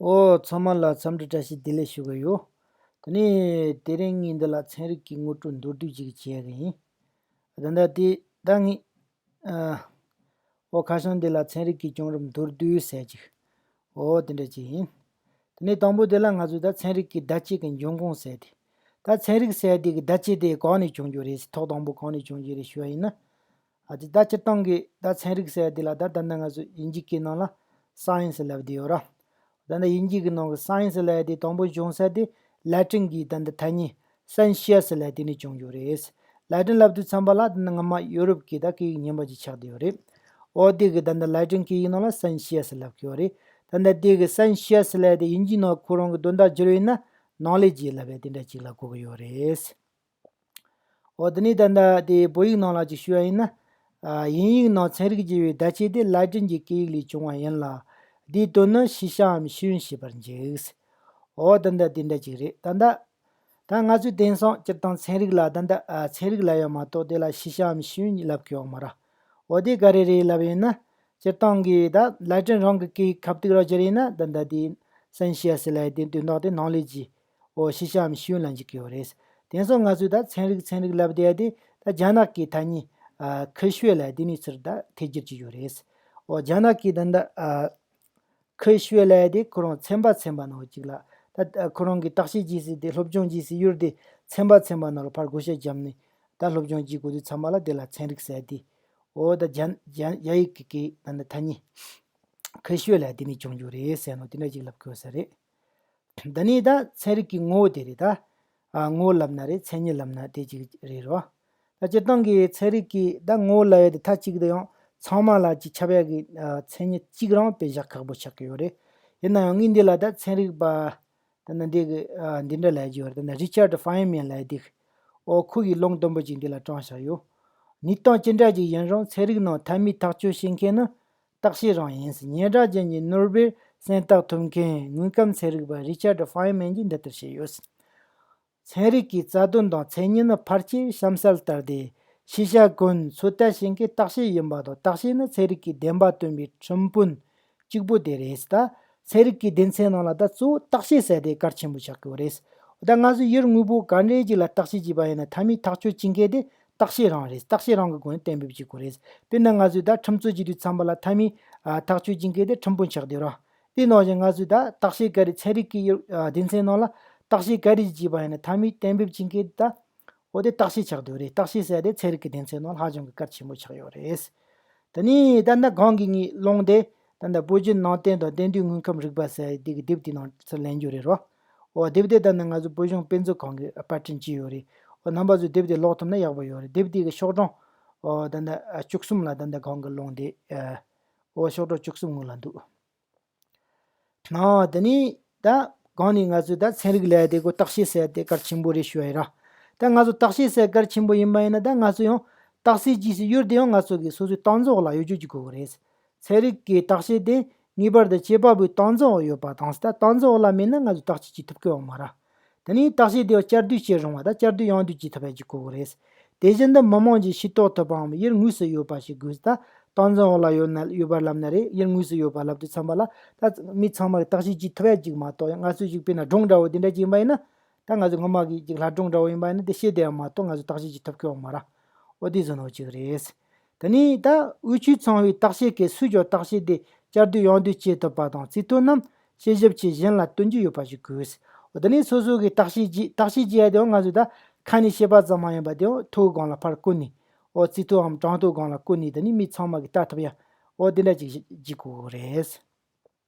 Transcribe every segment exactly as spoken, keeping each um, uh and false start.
ཨོ། ཚང་མ་ལ་འཚམས་འདྲི་བཀྲ་ཤིས་བདེ་ལེགས་ཞུ་གི་ཡོད། དེ་ནས་དེ་རིང་ངས་འདི་ལ་ཚན་རིག་གི་ངོ་སྤྲོད་མདོར་བསྡུས་ཅིག་བྱེད་ཀྱི་ཡིན། ད་ལྟ་དེ་ད་ངས་ཨ། ཨོ། ཁ་བྱང་འདི་ལ་ཚན་རིག་གི་བྱུང་རིམ་མདོར་བསྡུས་ཟེར་ཅིག་ཨོ། དེ་འདྲ་ཅིག་ཡིན། དེ་ནས་དང་པོ་དེ་ལ་ང་ཚོས་ད་ཚན་རིག་གི་བརྡ་ཆད་ཀྱི་འབྱུང་ཁུངས་ཟེར་ཏེ། ད་ཚན་རིག་ཟེར་དེ་གི་བརྡ་ཆད་དེ་གང་ནས་བྱུང་རྒྱུ་རེད། ཐོག་དང་པོ་གང་ནས་བྱུང་རྒྱུ་རེད་ཞུ་བ་ཡིན་ན། ཨ། དེ་ད་སྤྱིར་བཏང་གི་ད་ཚན་རིག་ཟེར་དེ་ལ་ད་ད་ལྟ་ང་ཚོ་དབྱིན་ཇི་སྐད་ནང་ལ་སའེན་སི་ལབ་བསྡད་ཡོད་ར། ད་ལྟ་དབྱིན་ཇི་གི་ནང་གི་སའེན་སི་ལབ་དེ་དང་པོ་བྱུང་ས་དེ་ལ་ཏིན་གྱི་ད་ལྟ་ཐ་སྙད་སན་ཤི་ཡ་སི་ལབ་དེ་ནས་བྱུང་རྒྱུ་རེད། ལ་ཏིན་ལབ་དུས་ཙམ་པ་ལ་ད་ལྟ་སྔ་མ་ཡོ་རོབ་ཀྱི་ད་སྐད་ཡིག་རྙིང་པ་ཅིག་ཆགས་བསྡད་ཡོད་རེད། འོ། དེ་གི་ད་ལྟ་ལ་ཏིན་སྐད་ཡིག་ནང་ལ་སན་ཤི་ཡ་སི་ལབ་ཀྱི་ཡོད་རེད། ད་ལྟ་དེ་གི་སན་ཤི་ཡ་སི་ལབ་དེ་དབྱིན་ཇི་ནང་ཁོ་རང་གི་དོན་དག་བསྒྱུར་བ་ཡིན་ན་ནོ་ལེ་ཇི་ལབ་པ་དེ་འདྲ་ཅིག་ལ་གོ་གི་ཡོད་རེད། འོ། དེ་ནས་ད་ལྟ་དེ་བོད་ཡིག་ནང་ལ་ཅིག་ཞུ་བ་ཡིན་ན། ཨ། དབྱིན་ཡིག་ནང་ཚན་རིག་ཅེས་པའི་བརྡ་ཆད་དེ་ལ་ཏིན་གྱི་སྐད་ཡིག་ལས་བྱུང་བ་ཡིན་ལ། དེའི་དོན་ནི་ཤེས་བྱའམ་ཤེས་ཡོན་ཞེས་པར་འཇུག་འོ། ད་ལྟ་དེ་འདྲ་ཅིག་རེད། ད་ལྟ་ད་ང་ཚོས་དེང་སང་སྤྱིར་བཏང་ཚན་རིག་ལ་ད་ལྟ། ཨ། ཚན་རིག་ལབ་ཡ་མ་གཏོགས་དེ་ལ་ཤེས་བྱའམ་ཤེས་ཡོན་ལབ་ཀྱི་ཡོད་མ་རེད། འོ། དེ་ག་རེ་རེད་ལབ་ཡིན་ན། སྤྱིར་བཏང་གི་ད་ལ་ཏིན་རང་གི་སྐད་ཡིག་ཁ་ཐུག་རང་བསྒྱུར་ཡིན་ན་ད་ལྟ་དེ་སན་ཤི་ཡ་སི་ལབ་དེ་དོན་དག་དེ་ནོ་ལེ་ཇི། འོ། ཤེས་བྱའམ་ཤེས་ཡོན་ལ་འཇུག་གི་ཡོད་རེད། དེང་སང་ང་ཚོས་ད་ཚན་རིག་ཚན་རིག་ལབ་བསྡད་ཡ་དེ་ད་རྒྱ་ནག་གི་ཐ་སྙད། ཨ། 科学 ལབ་དེ་ནས་ཚུར་ད་ཐད་བསྒྱུར་གྱི་ཡོད་རེད། འོ། རྒྱ་ནག་གི་ད་ལྟ། ཨ། 科学 ལབ་དེ་ཁོ་རང་ཚན་པ་ཚན་པ་ནང་གཅིག་ལ། ད་ཁོ་རང་གི་བརྟག་དཔྱད་བྱེད་སའི་དེ་སློབ་སྦྱོང་བྱེད་སའི་ཡུལ་དེ་ཚན་པ་ཚན་པ་ནང་ལ་ཕར་བགོ་བཤའ་བརྒྱབ་ནས་ད་སློབ་སྦྱོང་བྱེད་དགོས་དུས་ཙམ་པ་ལ་དེ་ལ་ཚན་རིག་ཟེར་དེ། འོ། ད་རྒྱ་རྒྱ་རྒྱ་ཡིག་གི་སྐད་ད་ནི་ཐ་སྙད་科学 ལབ་དེ་ནས་བྱུང་རྒྱུ་རེད་ཟེར་ནོ་དེ་འདྲ་ཅིག་ལབ་དགོས་ས་རེད། འདི་ནི་ད་ཚན་རིག་གི་ངོ་བོ་དེ་རེད་ད། ཨ། ངོ་བོ་ལབ་ན་རེད། མཚན་ཉིད་ལབ་ན་དེ་གཅིག་རེད་རོ། ད་སྤྱིར་བཏང་གི་ཚན་རིག་གི་ད་ངོ་བོ་ལབ་ཡ་དེ་མཐའ་གཅིག་ཏུ་ཡང་ཚང་མ་ལ་གཅིག་ཁྱབ་ཡ་གི། ཨ། མཚན་ཉིད་གཅིག་རང་དཔེ་བཞག་ཁག་པོ་ཆགས་ཀྱི་ཡོད་རེད། ཡིན་ན་ཡང་ངས་འདི་ལ་ད་ཚན་རིག་པ་ད་ནི་འདི་གི། ཨ། འདི་འདྲ་ལབ་ཀྱི་ཡོད་རེད། ད་ནི་རི་ཆར་ཌི་ཧྥ་ཡིན་མན་ལབ་ཡ་དེ། འོ། ཁོ་གི་ལུང་དུམ་བུ་གཅིག་འདི་ལ་དྲངས་བཞག་ཡོད། གནས་སྟངས་ཅི་འདྲ་ཅིག་ཡིན་རུང་ཚན་རིག་ནང་མཐའ་མའི་ཐག་གཅོད་བྱེད་མཁན་ནི་བརྟག་དཔྱད་རང་ཡིན། སྙན་གྲགས་ཅན་གྱི་ནོ་སྦེལ་གཟེངས་རྟགས་ཐོབ་མཁན་དངོས་ཁམས་ཚན་རིག་པ་རི་ཆར་ཌི་ཧྥ་ཡིན་མན་གྱིས་འདི་ལྟར་བཤད་ཡོད། ཚན་རིག་གི་རྩ་དོན་དང་མཚན་ཉིད་ནི་ཕལ་ཆེར་གཤམ་གསལ་ལྟར་ཏེ། ཤེས་བྱ་ཀུན་ཚོད་ལྟ་བྱེད་མཁན་བརྟག་དཔྱད་ཡིན་པ་དང་། བརྟག་དཔྱད་ནི་ཚན་རིག་གི་བདེན་པ་སྟོན་པའི་ཁྲིམས་དཔོན་གཅིག་པུ་དེ་རེད། ད་ཚན་རིག་གི་སྡེ་ཚན་ནང་ལ་ད་གཙོ་བོ་བརྟག་དཔྱད་ཟེར་དེ་གལ་ཆེན་པོ་ཆགས་ཀྱི་ཡོད་རེད། ད་ང་ཚོས་ཡུལ་དངོས་པོ་ག་འདྲའི་ཅིག་ལ་བརྟག་དཔྱད་བྱས་པ་ཡིན་ན་མཐའ་མའི་ཐག་གཅོད་བྱེད་མཁན་དེ་བརྟག་དཔྱད་རང་རེད། བརྟག་དཔྱད་རང་གི་སྒོ་ནས་གཏན་འབེབས་བྱེད་དགོས་རེད། དཔེར་ན་ང་ཚོས་ད་ཁྲིམས་རྩོད་བྱེད་དུས་ཙམ་པ་ལ་མཐའ་མའི། ཨ། ཐག་གཅོད་བྱེད་མཁན་དེ་ཁྲིམས་དཔོན་ཆགས་བསྡད་ར། དེ་ནང་བཞིན་ང་ཚོས་ད་བརྟག་དཔྱད་ག་རེ་ཚན་རིག་གི་ཡུལ། ཨ། སྡེ་ཚན་ནང་ལ་བརྟག་དཔྱད་ག་རེ་བྱས་པ་ཡིན་ན་མཐའ་མའི་གཏན་འབེབས་བྱེད་མཁན་ད། འོ། དེ་བརྟག་དཔྱད་ཆགས་བསྡད་རེད། བརྟག་དཔྱད་ཟེར་དེ་ཚན་རིག་གི་སྡེ་ཚན་ནང་ལ་ཧ་ཅང་གི་གལ་ཆེན་པོ་ཆགས་ཡོད་རེད། དེ་ནས་ད་ལྟ་གོང་གི་ངའི་ལུང་དེ་ད་ལྟ་བོད་བརྒྱུད་ནང་བསྟན་དང་དེང་དུས་དངོས་ཁམས་རིག་པ་ཟེར་དེ་གི་དེབ་དེ་ནང་ཚུར་ལེན་རྒྱུ་རེད་རོ། འོ། དེབ་དེ་ད་ལྟ་ང་ཚོ་བོད་གཞུང་དཔེ་མཛོད་ཁང་གིས་པར་སྐྲུན་བྱས་ཡོད་རེད། འོ། རྣམ་པ་ཚོས་དེབ་དེ་ཀློག་ཐུབ་ན་ཡག་པོ་ཡོད་རེད། དེབ་དེ་གི་ཤོག་གྲངས། འོ། ད་ལྟ་བཅུ་གསུམ་ལ་ད་ལྟ་གོང་གི་ལུང་དེ། ཨ། འོ། ཤོག་གྲངས་བཅུ་གསུམ་སྔོན་ལ་འདུག་ཨ། དེ་ནས་ད་གོང་ནས་ང་ཚོས་ད་ཚན་རིག་ལབ་ཡ་དེ་གོ་བརྟག་དཔྱད་ཟེར་ཡ་དེ་གལ་ཆེན་པོ་རེད་ཞུ་ཡ་ཡིན་ར། ད་ང་ཚོ་བརྟག་དཔྱད་ཟེར་གལ་ཆེན་པོ་ཡིན་པ་ཡིན་ན་ད་ང་ཚོ་ཡང་བརྟག་དཔྱད་བྱེད་སའི་ཡུལ་དེ་ཡང་ང་ཚོ་གི་སོ་སོའི་སྟངས་འཛིན་འོག་ལ་ཡོད་རྒྱུ་གཅིག་དགོས་གི་རེད། ཚན་རིག་གི་བརྟག་དཔྱད་དེ་ངེས་པར་དུ་བྱེད་པ་པོའི་སྟངས་འཛིན་འོག་ཡོད་པ་དང་། ད་སྟངས་འཛིན་འོག་ལ་མེད་ན་ང་ཚོས་བརྟག་དཔྱད་བྱེད་ཐུབ་ཀྱི་ཡོད་མ་རེད། དེ་ནས་བརྟག་དཔྱད་དེ་བསྐྱར་ཟློས་བྱེད་རུང་བ་དང་བསྐྱར་ཟློས་ཡང་ཟློས་བྱེད་ཐུབ་པ་ཞིག་དགོས་ཀྱི་རེད། དེ་བཞིན་དུ་མི་མང་གིས་ཤེས་རྟོགས་ཐུབ་པའམ་ཡུལ་དངོས་སུ་ཡོད་པ་ཞིག་དགོས། ད་སྟངས་འཛིན་འོག་ལ་ཡོད་ན་ཡོད་པར་ལབ་ན་རེད། ཡུལ་དངོས་སུ་ཡོད་པ་ལབ་དུས་ཙམ་པ་ལ་ད་མི་ཚང་མ་གིས་བརྟག་དཔྱད་བྱེད་ཐུབ་ཡ་ཅིག་མ་གཏོགས། ཡང་ང་ཚོས་ཅིག་དཔེར་ན་སྒྲུང་འདྲ་བོ་དེ་འདྲ་ཅིག་ཡིན་པ་ཡིན་ན། ད་ང་ཚོས་སྔོན་མ་གི་ཅིག་ལྷ་སྒྲུང་འདྲ་བོ་ཡིན་པ་ཡིན་ན་དེ་ཤེས་བསྡད་ཡ་མ་གཏོགས་ང་ཚོས་བརྟག་དཔྱད་བྱེད་ཐུབ་ཀྱི་ཡོད་མ་རེད། འོ། དེ་བཟོ་ནོ་ཅིག་རེད། དེ་ནས་ད་འོས་ཆོས་ཚང་བའི་བརྟག་དཔྱད་ཀྱི་སུས་ཀྱང་བརྟག་དཔྱད་དེ་བསྐྱར་ཟློས་ཡང་ཟློས་བྱེད་ཐུབ་པ་དང་། རྩིས་ཐོ་རྣམས་དཔྱད་ཞིབ་ཆེད་གཞན་ལ་སྟོན་རྒྱུ་ཡོད་པ་ཞིག་དགོས། འོ། དེ་ནས་སོ་སོ་གིས་བརྟག་དཔྱད་བྱེད། བརྟག་དཔྱད་བྱེད་ཡ་དེའང་ང་ཚོས་ད་ཁ་ནས་བཤད་པ་ཙམ་མ་ཡིན་པ་དེའང་ཐོའི་སྒང་ལ་ཕར་བཀོད་ནས། འོ། རྩིས་ཐོའམ་གྲངས་ཐོའི་སྒང་ལ་བཀོད་ནས་དེ་ནས་མི་ཚང་མ་གིས་ལྟ་ཐུབ་ཡ། འོ། དེ་འདྲ་ཅིག་བྱེད་དགོས་རེད།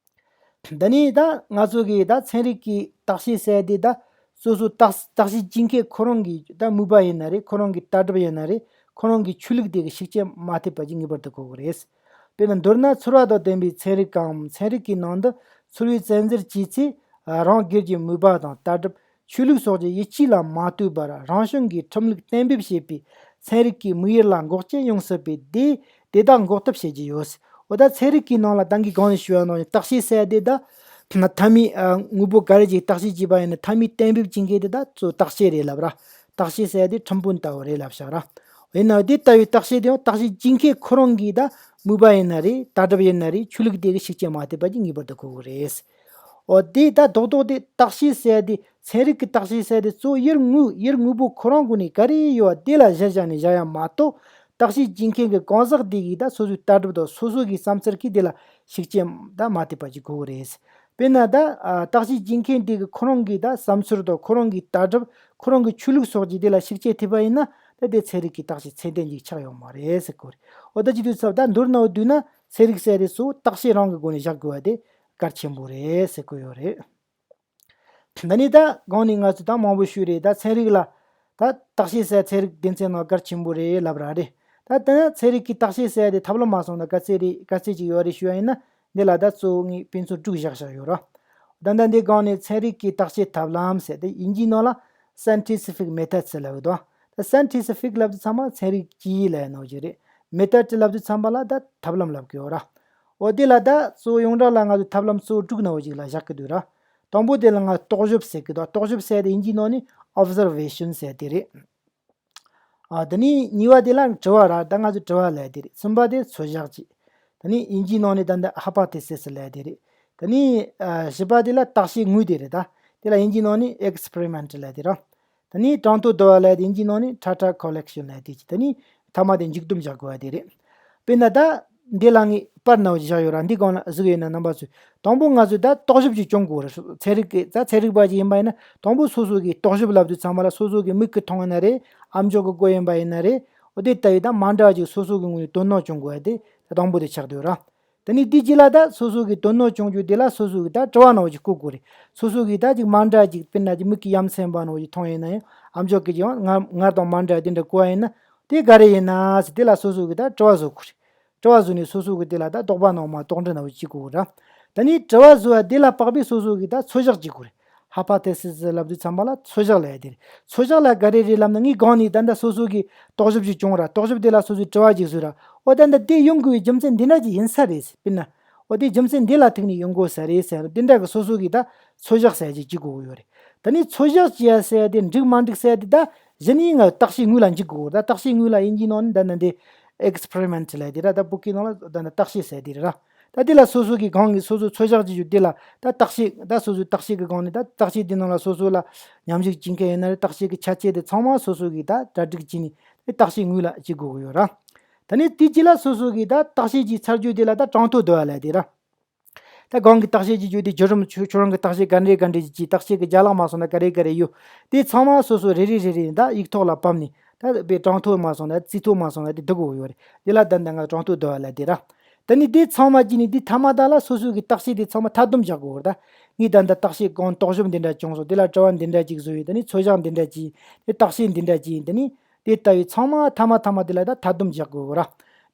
འདི་ནི་ད་ང་ཚོ་གི་ད་ཚན་རིག་གི་བརྟག་དཔྱད་ཟེར་དེ་ད་སོ་སོ་བརྟག་བརྟག་དཔྱད་བྱེད་མཁན་ཁོ་རང་གི་ད་མོས་པ་ཡིན་ན་རེད། ཁོ་རང་གི་ལྟ་གྲུབ་ཡིན་ན་རེད། ཁོ་རང་གི་ཆོས་ལུགས་དེ་གི་ཤུགས་རྐྱེན་མ་ཐེབས་པ་ཅིག་ངེས་པར་དུ་དགོས་ཀྱི་རེད། དཔེར་ན་མདོར་ན་ཚོར་བ་དང་ལྡན་པའི་ཚན་རིག་གམ་ཚན་རིག་གི་ནང་དུ་ཚོར་བའི་བཙན་འཛུལ་བྱས་ཚེ། རང་སྒེར་གྱི་མོས་པ་དང་ལྟ་གྲུབ། ཆོས་ལུགས་སོགས་ཀྱི་ཡིད་ཆེས་ལ་མ་ལྟོས་པར་རང་བྱུང་གི་ཁྲིམས་ལུགས་གཏན་འབེབས་བྱས་པའི་ཚན་རིག་གི་དམིགས་ཡུལ་ལ་འགོག་རྐྱེན་ཡོང་སྲིད་པས། དེ་དེ་དག་འགོག་ཐབས་བྱེད་ཀྱི་ཡོད། འོ། ད་ཚན་རིག་གི་ནང་ལ་ད་གིན་གོང་ནས་ཞུས་པ་ནང་བཞིན་བརྟག་དཔྱད་ཟེར་ཡ་དེ་ད་མཐའ་མའི། ཨ། དངོས་པོ་ག་རེ་ཅིག་བརྟག་དཔྱད་བྱས་པ་ཡིན་ན་མཐའ་མའི་གཏན་འབེབས་བྱེད་མཁན་དེ་ད་གཙོ་བོ་བརྟག་དཔྱད་རེད་ལབ་ར། བརྟག་དཔྱད་ཟེར་ཡ་དེ་ཁྲིམས་དཔོན་ལྟ་བུ་རེད་ལབ་བཞག་ར། ཡིན་ནའང་དེ་ལྟ་བུའི་བརྟག་དཔྱད་དེ་ཡང་བརྟག་དཔྱད་བྱེད་མཁན་ཁོ་རང་གི་ད་མོས་པ་ཡིན་ན་རེད། ལྟ་གྲུབ་ཡིན་ན་རེད། ཆོས་ལུགས་དེ་གི་ཤུགས་རྐྱེན་མ་ཐེབས་པ་ཅིག་ངེས་པར་དུ་དགོས་ཀྱི་རེད། འོ་དེ་ད་རྡོག་རྡོག་དེ་བརྟག་དཔྱད་ཟེར་དེ་ཚན་རིག་གི་བརྟག་དཔྱད་ཟེར་དེ་གཙོ་བོ་ཡུལ་དངོས་ཡུལ་དངོས་པོ་ཁོ་རང་སྒོ་ནས་ག་རེ་ཡོད་པ་དེ་ལ་གཞི་བཞག་ནས་བཞག་ཡ་མ་གཏོགས། བརྟག་དཔྱད་བྱེད་མཁན་གྱི་གང་ཟག་དེ་གིས་ད་སོ་སོའི་ལྟ་གྲུབ་དང་སོ་སོ་གི་བསམ་ཚུལ་གྱིས་དེ་ལ་ཤུགས་རྐྱེན་ད་མ་ཐེབས་པ་ཅིག་དགོས་ཀྱི་རེད། དཔེར་ན་ད་ཨ་བརྟག་དཔྱད་བྱེད་མཁན་དེ་གི་ཁོ་རང་གི་ད་བསམ་ཚུལ་དང་ཁོ་རང་གི་ལྟ་གྲུབ་ཁོ་རང་གི་ཆོས་ལུགས་སོགས་ཀྱིས་དེ་ལ་ཤུགས་རྐྱེན་ཐེབས་པ་ཡིན་ན། ད་དེ་ཚན་རིག་གི་བརྟག་དཔྱད་ཚད་ལྡན་ཅིག་ཆགས་ཡོད་མ་རེད་ཟེར་གོ་རེད། འོ་ད་ཅི་དུས་ཚབ་ད་མདོར་ན་བསྡུས་ན་ཚན་རིག་ཟེར་དེ་གཙོ་བོ་བརྟག་དཔྱད་རང་གི་སྒོ་ནས་བཞག་དགོས་པ་དེ་གལ་ཆེན་པོ་རེད་ཟེར་གོ་ཡོད་རེད། འདི་ནི་ད་གོང་ནས་ང་ཚོས་ད་མང་པོ་ཞུས་རེད། ད་ཚན་རིག་ལ་ད་བརྟག་དཔྱད་ཟེར་ཚན་རིག་སྡེ་ཚན་ནང་གལ་ཆེན་པོ་རེད་ལབ་ར་རེད། ད་དེ་ནི་ཚན་རིག་གི་བརྟག་དཔྱད་ཟེར་དེ་ཐབས་ལམ་མ་སོང་ན་ག་ཚད་རེད་ག་ཚད་ཅིག་ཡོད་རེད་ཞུ་བ་ཡིན་ན། འདི་ལ་ད་གཙོ་བོ་ངས་དཔེ་མཚོན་དྲུག་བཞག་བཞག་ཡོད་ར། ད་ལྟ་འདི་སྒང་ནས་ཚན་རིག་གི་བརྟག་དཔྱད་ཐབས་ལམ་ཟེར་ཏེ་དབྱིན་ཇིའི་ནང་ལ་scientific methods ལབ་ཀྱི་འདུག་ད་scientific ལབ་དུས་ཚང་མ་ཚན་རིག་སྤྱིའི་ལབ་ནོ་ཅིག་རེད། method ལབ་དུས་ཚང་མ་ལ་ད་ཐབས་ལམ་ལབ་ཀྱི་ཡོད་ར། འོ་དེ་ལ་ད་གཙོ་བོ་ཡོངས་གྲགས་ལ་ང་ཚོས་ཐབས་ལམ་གཙོ་བོ་དྲུག་ནོ་ཅིག་ལ་བཞག་གི་འདུག་ར། དང་པོ་དེ་ལ་ང་རྟོག་ཞིབ་ཟེར་གི་འདུག་རྟོག་ཞིབ་ཟེར་དེ་དབྱིན་ཇིའི་ནང་ནས་observation ཟེར་དེ་རེད། ཨ་དེ་ནས་གཉིས་པ་དེ་ལ་དྲི་བ་ར། ད་ང་ཚོས་དྲི་བ་ལབ་དེ་རེད། གསུམ་པ་དེ་ཚོད་བཞག་ཅིག་དེ་ནས་དབྱིན་ཇིའི་ནང་ནས་ད་འདི་hypothesis ལབ་དེ་རེད། དེ་ནས་ཨ་བཞི་པ་དེ་ལ་བརྟག་དཔྱད་དངོས་དེ་རེད། ད་དེ་ལ་དབྱིན་ཇིའི་ནང་ནས་experiment ལབ་དེ་ར། དེ་ནས་གྲངས་ཐོ་བསྡུ་བ་ལབ་དེ་དབྱིན་ཇིའི་ནང་ནས་data collection ལབ་དེ་ཅིག་དེ་ནས་མཐའ་མ་དེ་མཇུག་བསྡོམས་བཞག་དགོས་པ་དེ་རེད། དཔེར་ན་ད་འདི་ལ་ངས་པར་ནང་བཞག་ཡོད་ར། འདི་སྒང་ལ་གཟིགས་ཡོད་ན་རྣམ་པ་ཚོས། དང་པོ་ང་ཚོས་ད་རྟོག་ཞིབ་ཅིག་སྐྱོང་དགོས་རེད། ཚན་རིག་གི་ད་ཚན་རིག་པ་ཅིག་ཡིན་པ་ཡིན་ན་དང་པོ་སོ་སོ་གིས་རྟོག་ཞིབ་ལབ་དུས་ཚང་མ་ལ་སོ་སོ་གི་མིག་གིས་མཐོང་ཡིན་ན་རེད། ཨ་མཆོག་གིས་གོ་ཡིན་པ་ཡིན་ན་རེད། འོ་དེ་ལྟ་བུའི་ད་མ་འདྲ་བ་ཅིག་སོ་སོ་གི་ངོས་ནས་དོ་སྣང་སྐྱོང་དགོས་པ་དེ་ད་དང་པོ་དེ་ཆགས་བསྡད་ཡོད་ར། དེ་ནས་དེའི་རྗེས་ལ་ད་སོ་སོ་གིས་དོ་སྣང་སྐྱོང་རྒྱུ་དེ་ལ་སོ་སོ་གིས་ད་དྲི་བ་ནང་བཞིན་བཀོད་དགོས་རེད། སོ་སོ་གིས་ད་ཅིག་མ་འདྲ་ཅིག་དཔེར་ན་ཅིག་མིག་གིས་ཡ་མཚན་པ་ནང་བཞིན་མཐོང་ཡིན་ན་ཡང་ཨ་མཆོག་གིས་ཀྱང་ང་ང་དང་མ་འདྲ་དེ་འདྲ་གོ་བ་ཡིན་ན་དེ་ག་རེ་ཡིན་ན་ཟེར་དེ་ལ་སོ་སོ་གིས་ད་དྲི་བ་བཟོ་དགོས་རེད། དྲི་བ་བཟོས་ནས་སོ་སོ་གིས་དེ་ལ་ད་དོགས་པ་ནང་མ་དོགས་འདྲི་ནང་བཞིན་བྱེད་དགོས་རེད། དེ་ནས་དྲི་བ་བཟོ་བ་དེ་ལ་དཔག་པའི་སོ་སོ་གིས་ད་ཚོད་བཞག་བྱེད་དགོས་རེད། hypothesis ལབ་དུས་ཚང་མ་ལ་ཚོད་བཞག་ལབ་ཡ་དེ་རེད། ཚོད་བཞག་ལ་ག་རེ་རེད་ལབ་ན་ངས་གོང་ནས་ད་ལྟ་སོ་སོ་གིས་རྟོག་ཞིབ་ཅིག་བྱུང་ར། རྟོག་ཞིབ་དེ་ལ་སོ་སོས་དྲི་བ་ཅིག་བཟོས་ར། འོ་ད་ལྟ་དེ་ཡོང་དགོས་པའི་རྒྱུ་མཚན་འདི་འདྲ་ཅིག་ཡིན་ས་རེད་ཟེར། དཔེར་ན། འོ་དེ་རྒྱུ་མཚན་འདི་ལ་ཐུག་ནས་ཡོང་དགོས་ས་རེད་ཟེར་དེ་འདྲ་གི་སོ་སོ་གིས་ད་ཚོད་བཞག་ཟེར་ཅིག་བྱེད་དགོས་ཀྱི་ཡོད་རེད། ད་ནི་ཚོད་བཞག་བྱེད་ཡ་ཟེར་ཡ་དེ་འགྲིག་མ་འགྲིག་ཟེར་ཡ་དེ་ད་གཞི་ནས་ང་བརྟག་དཔྱད་དངོས་ལ་འཇུག་དགོས་ཀྱི་ཡོད་རེད། ད་བརྟག་དཔྱད་དངོས་ལ་དབྱིན་ཇིའི་ནང་ནས་ད་ནི་འདི་experiment ལབ་དེ་ར། ད་བོད་སྐད་ནང་ལ་ད་ནི་བརྟག་དཔྱད་ཟེར་དེ་རེད་ར། ད་དེ་ལ་སོ་སོ་གིས་གང་གིས་སོ་སོ་ཚོད་བཞག་བྱེད་རྒྱུ་དེ་ལ་ད་བརྟག་དཔྱད་ད་སོ་སོའི་བརྟག་དཔྱད་ཀྱི་སྒང་ནས་ད་བརྟག་དཔྱད་དེ་ནང་ལ་སོ་སོ་ལ་ཉམས་ཞིབ་བྱེད་མཁན་ཡིན་ན་རེད། བརྟག་དཔྱད་ཀྱི་ཆ་རྐྱེན་དེ་ཚང་མ་སོ་སོ་གིས་ད་གྲ་སྒྲིག་བྱས་ནས་དེ་བརྟག་དཔྱད་དངོས་ལ་བྱེད་དགོས་ཀྱི་ཡོད་ར། ད་ནི་དེའི་རྗེས་ལ་སོ་སོ་གིས་ད་བརྟག་དཔྱད་ཀྱི་ཚར་རྒྱུ་དེ་ལ་ད་གྲངས་ཐོ་བསྡུ་བ་ལབ་དེ་ར། ད་གང་གི་བརྟག་དཔྱད་ཀྱི་རྒྱུ་དེ་བརྒྱུད་རིམ་ཁྱོད་ཁྱོད་རང་གི་བརྟག་དཔྱད་ག་འདྲས་ག་འདྲས་ཀྱི་བརྟག་དཔྱད་ཀྱི་རྒྱ་ལག་མ་སོང་ན་ག་རེ་ག་རེ་ཡོད། དེ་ཚང་མ་སོ་སོ་རེ་རེ་རེ་རེ་ད་ཡིག་ཐོག་ལ་ཕབ་ནས་ད་དཔེ་གྲངས་ཐོ་མ་སོང་ན་རྩིས་ཐོ་མ་སོང་ན་དེ་བསྡུ་དགོས་ཡོད་རེད། དེ་ལ་ད་ལྟ་ང་གྲངས་ཐོ་བསྡུ་བ་ལབ་དེ་ར། ད་ནི་དེ་ཚང་མ་བྱས་ནས་དེ་མཐའ་མ་ད་ལ་སོ་སོ་གི་བརྟག་དཔྱད་དེ་ཚང་མ་མཐའ་སྡོམ་བཞག་དགོས་རེད། ད་ངས་ད་ལྟ་བརྟག་དཔྱད་གང་རྟོག་ཞིབ་འདི་འདྲ་བྱུང་སོང་། དེ་ལ་དྲི་བ་འདི་འདྲ་ཅིག་བཟོས་ཡོད། ད་ནི་ཚོད་བཞག་འདི་འདྲ་ཅིག་ཡིན། དེ་བརྟག་དཔྱད་འདི་འདྲ་ཅིག་ཡིན། ད་ནི། དེ་ལྟ་བུའི་ཚང་མ་མཐའ་མ་མཐའ་མ་དེ་ལ་ད་མཐའ་སྡོམ་རྒྱག་དགོས་ར།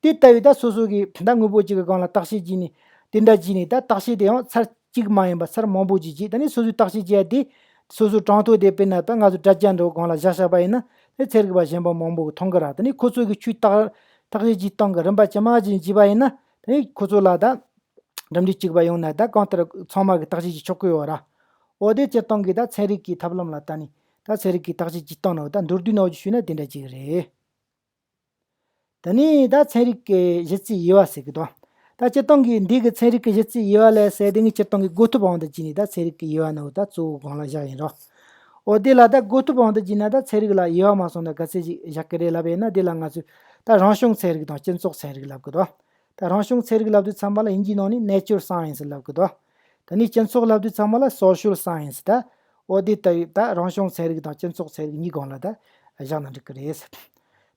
དེ་ལྟ་བུའི་ད་སོ་སོ་གི་ད་དངོས་པོ་གཅིག་གི་སྒང་ལ་བརྟག་དཔྱད་བྱས་ནས་དེ་འདྲ་བྱས་ནས་ད་བརྟག་དཔྱད་དེ་ཡང་ཚར་གཅིག་མ་ཡིན་པ་ཚར་མང་པོ་ཅིག་བྱས། ད་ནི་སོ་སོའི་བརྟག་དཔྱད་བྱས་དེ་སོ་སོའི་གྲངས་ཐོ་དེ་དཔེར་ན་ད་ང་ཚོ་དྲ་རྒྱ་འདྲ་བོ་སྒང་ལ་བཞག་བཞག་པ་ཡིན་ན་དེ་ཚན་རིག་པ་གཞན་པ་མང་པོ་གིས་མཐོང་གི་ར། ད་ནི་ཁོ་ཚོ་གི་ཆུའི་བརྟག་བརྟག་དཔྱད་བྱེད་སྟངས་ཀྱི་རིམ་པ་ཇི་མ་ཇི་བཞིན་བྱས་པ་ཡིན་ན་ད་ནི་ཁོ་ཚོ་ལ་ད་གྲུབ་འབྲས་གཅིག་པ་ཡོང་ན་ད་གང་ལྟར་ཚང་མ་གི་བརྟག་དཔྱད་ཀྱི་ཆོག་གི་ཡོད་ར། འོ་དེ་སྤྱིར་བཏང་གི་ད་ཚན་རིག་གི་ཐབས་ལམ་ལ་ད་ནི་ད་ཚན་རིག་གི་བརྟག་དཔྱད་བྱེད་སྟངས་ནང་ད་མདོར་བསྡུས་ནང་བཞིན་ཞུས་ན་དེ་འདྲ་ཅིག་རེད། ད་ནི་ད་ཚན་རིག་གི་གཞི་རྩའི་དབྱེ་བ་ཟེར་གི་འདུག་ད་སྤྱིར་བཏང་གི་འདི་གི་ཚན་རིག་གི་གཞི་རྩའི་དབྱེ་བ་ལ་ཟེར་དེ་ངས་སྤྱིར་བཏང་གི་གོ་ཐོབ་དབང་དུ་བྱས་ནས་ད་ཚན་རིག་གི་དབྱེ་བ་ནང་ད་གཙོ་བོ་སྒང་ལ་བཞག་ཡིན་རོགས། འོ་དེ་ལ་ད་གོ་ཐོབ་དབང་དུ་བྱས་ན་ད་ཚན་རིག་ལ་དབྱེ་བ་མ་སོང་ན་ག་ཚད་ཅིག་བཞག་གི་རེད་ལབ་ཡིན་ན། དེ་ལ་ང་ཚོས་ད་རང་བྱུང་ཚན་རིག་དང་སྤྱི་ཚོགས་ཚན་རིག་ལབ་གི་འདུག་ད་རང་བྱུང་ཚན་རིག་ལབ་དུས་ཚང་མ་ལ་དབྱིན་ཇིའི་ནང་ནས་nature science ལབ་གི་འདུག་ད་ནི་སྤྱི་ཚོགས་ལབ་དུས་ཚང་མ་ལ་social science ད། འོ་དེ་ལྟ་བུའི་ད་རང་བྱུང་ཚན་རིག་དང་སྤྱི་ཚོགས་ཚན་རིག་གཉིས་སྒང་ལ་ད་བཞག་ན་འགྲིག་གི་རེད།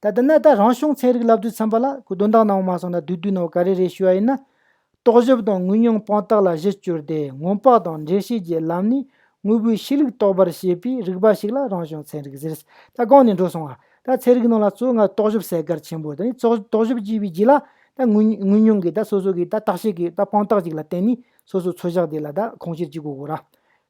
ད་དེ་ན་ད་རང་བྱུང་ཚན་རིག་ལབ་དུས་ཚང་མ་ལ་གོ་དོན་དག་ནང་མ་སོང་ན་བསྡུས་བསྡུས་ནང་ག་རེ་རེད་ཞུ་བ་ཡིན་ན། རྟོག་ཞིབ་དང་དངོས་མྱོང་དཔང་རྟགས་ལ་གཞི་བཅོལ་ཏེ་སྔོན་དཔག་དང་འགྲེལ་བཤད་ཀྱི་ལམ་ནས་དངོས་པོའི་གཤིས་ལུགས་རྟོགས་པར་བྱེད་པའི་རིག་པ་ཞིག་ལ་རང་བྱུང་ཚན་རིག་ཟེར། ད་གོང་ནས་འགྲོ་སོང་ང་། ད་ཚན་རིག་ནང་ལ་གཙོ་བོ་ང་རྟོག་ཞིབ་ཟེར་གལ་ཆེན་པོ། ད་ནི་རྟོག་རྟོག་ཞིབ་བྱས་པའི་རྗེས་ལ་ད་དངོས་དངོས་མྱོང་གི་ད་སོ་སོ་གི་ད་བརྟག་དཔྱད་ཀྱི་ད་དཔང་རྟགས་ཅིག་ལ་བརྟེན་ནས་སོ་སོ་ཚོད་བཞག་དེ་ལ་ད་ཁུངས་སྐྱེལ་བྱེད་དགོས་གོ་ར།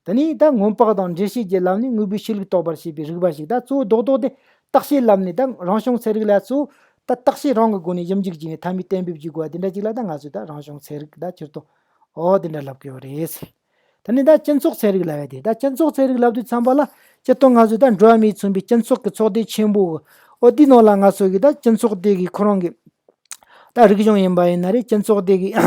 ད་ནི་ད་སྔོན་དཔག་དང་འགྲེལ་བཤད་ཀྱི་ལམ་ནས་དངོས་པོའི་གཤིས་ལུགས་རྟོགས་པར་བྱེད་པའི་རིག་པ་ཞིག་ད་གཙོ་བོ་རྡོག་རྡོག་དེ་བརྟག་དཔྱད་ལམ་ནས་ད་རང་བྱུང་ཚན་རིག་ལ་གཙོ་བོ་ད་བརྟག་དཔྱད་རང་གི་སྒོ་ནས་ཞིབ་འཇུག་བྱས་ནས་མཐའ་མའི་གཏན་འབེབས་བྱེད་དགོས་པ་དེ་འདྲ་ཅིག་ལ་ད་ང་ཚོས་ད་རང་བྱུང་ཚན་རིག་ད་སྤྱིར་བཏང་འོ་དེ་འདྲ་ལབ་ཀྱི་ཡོད་རེད། ད་ནི་ད་སྤྱི་ཚོགས་ཚན་རིག་ལབ་ཡ་དེ་ད་སྤྱི་ཚོགས་ཚན་རིག་ལབ་དུས་ཙམ་པ་ལ་སྤྱིར་བཏང་ང་ཚོས་ད་འགྲོ་བ་མིས་མཚོན་པའི་སྤྱི་ཚོགས་ཀྱི་ཚོགས་སྡེ་ཆེན་པོ་འོ་དེའི་ནང་ལ་ང་ཚོ་གི་ད་སྤྱི་ཚོགས་དེ་གི་ཁོ་རང་གི་ད་རིག་གཞུང་ཡིན་པ་ཡིན་ན་རེད། སྤྱི་ཚོགས་དེ་གི་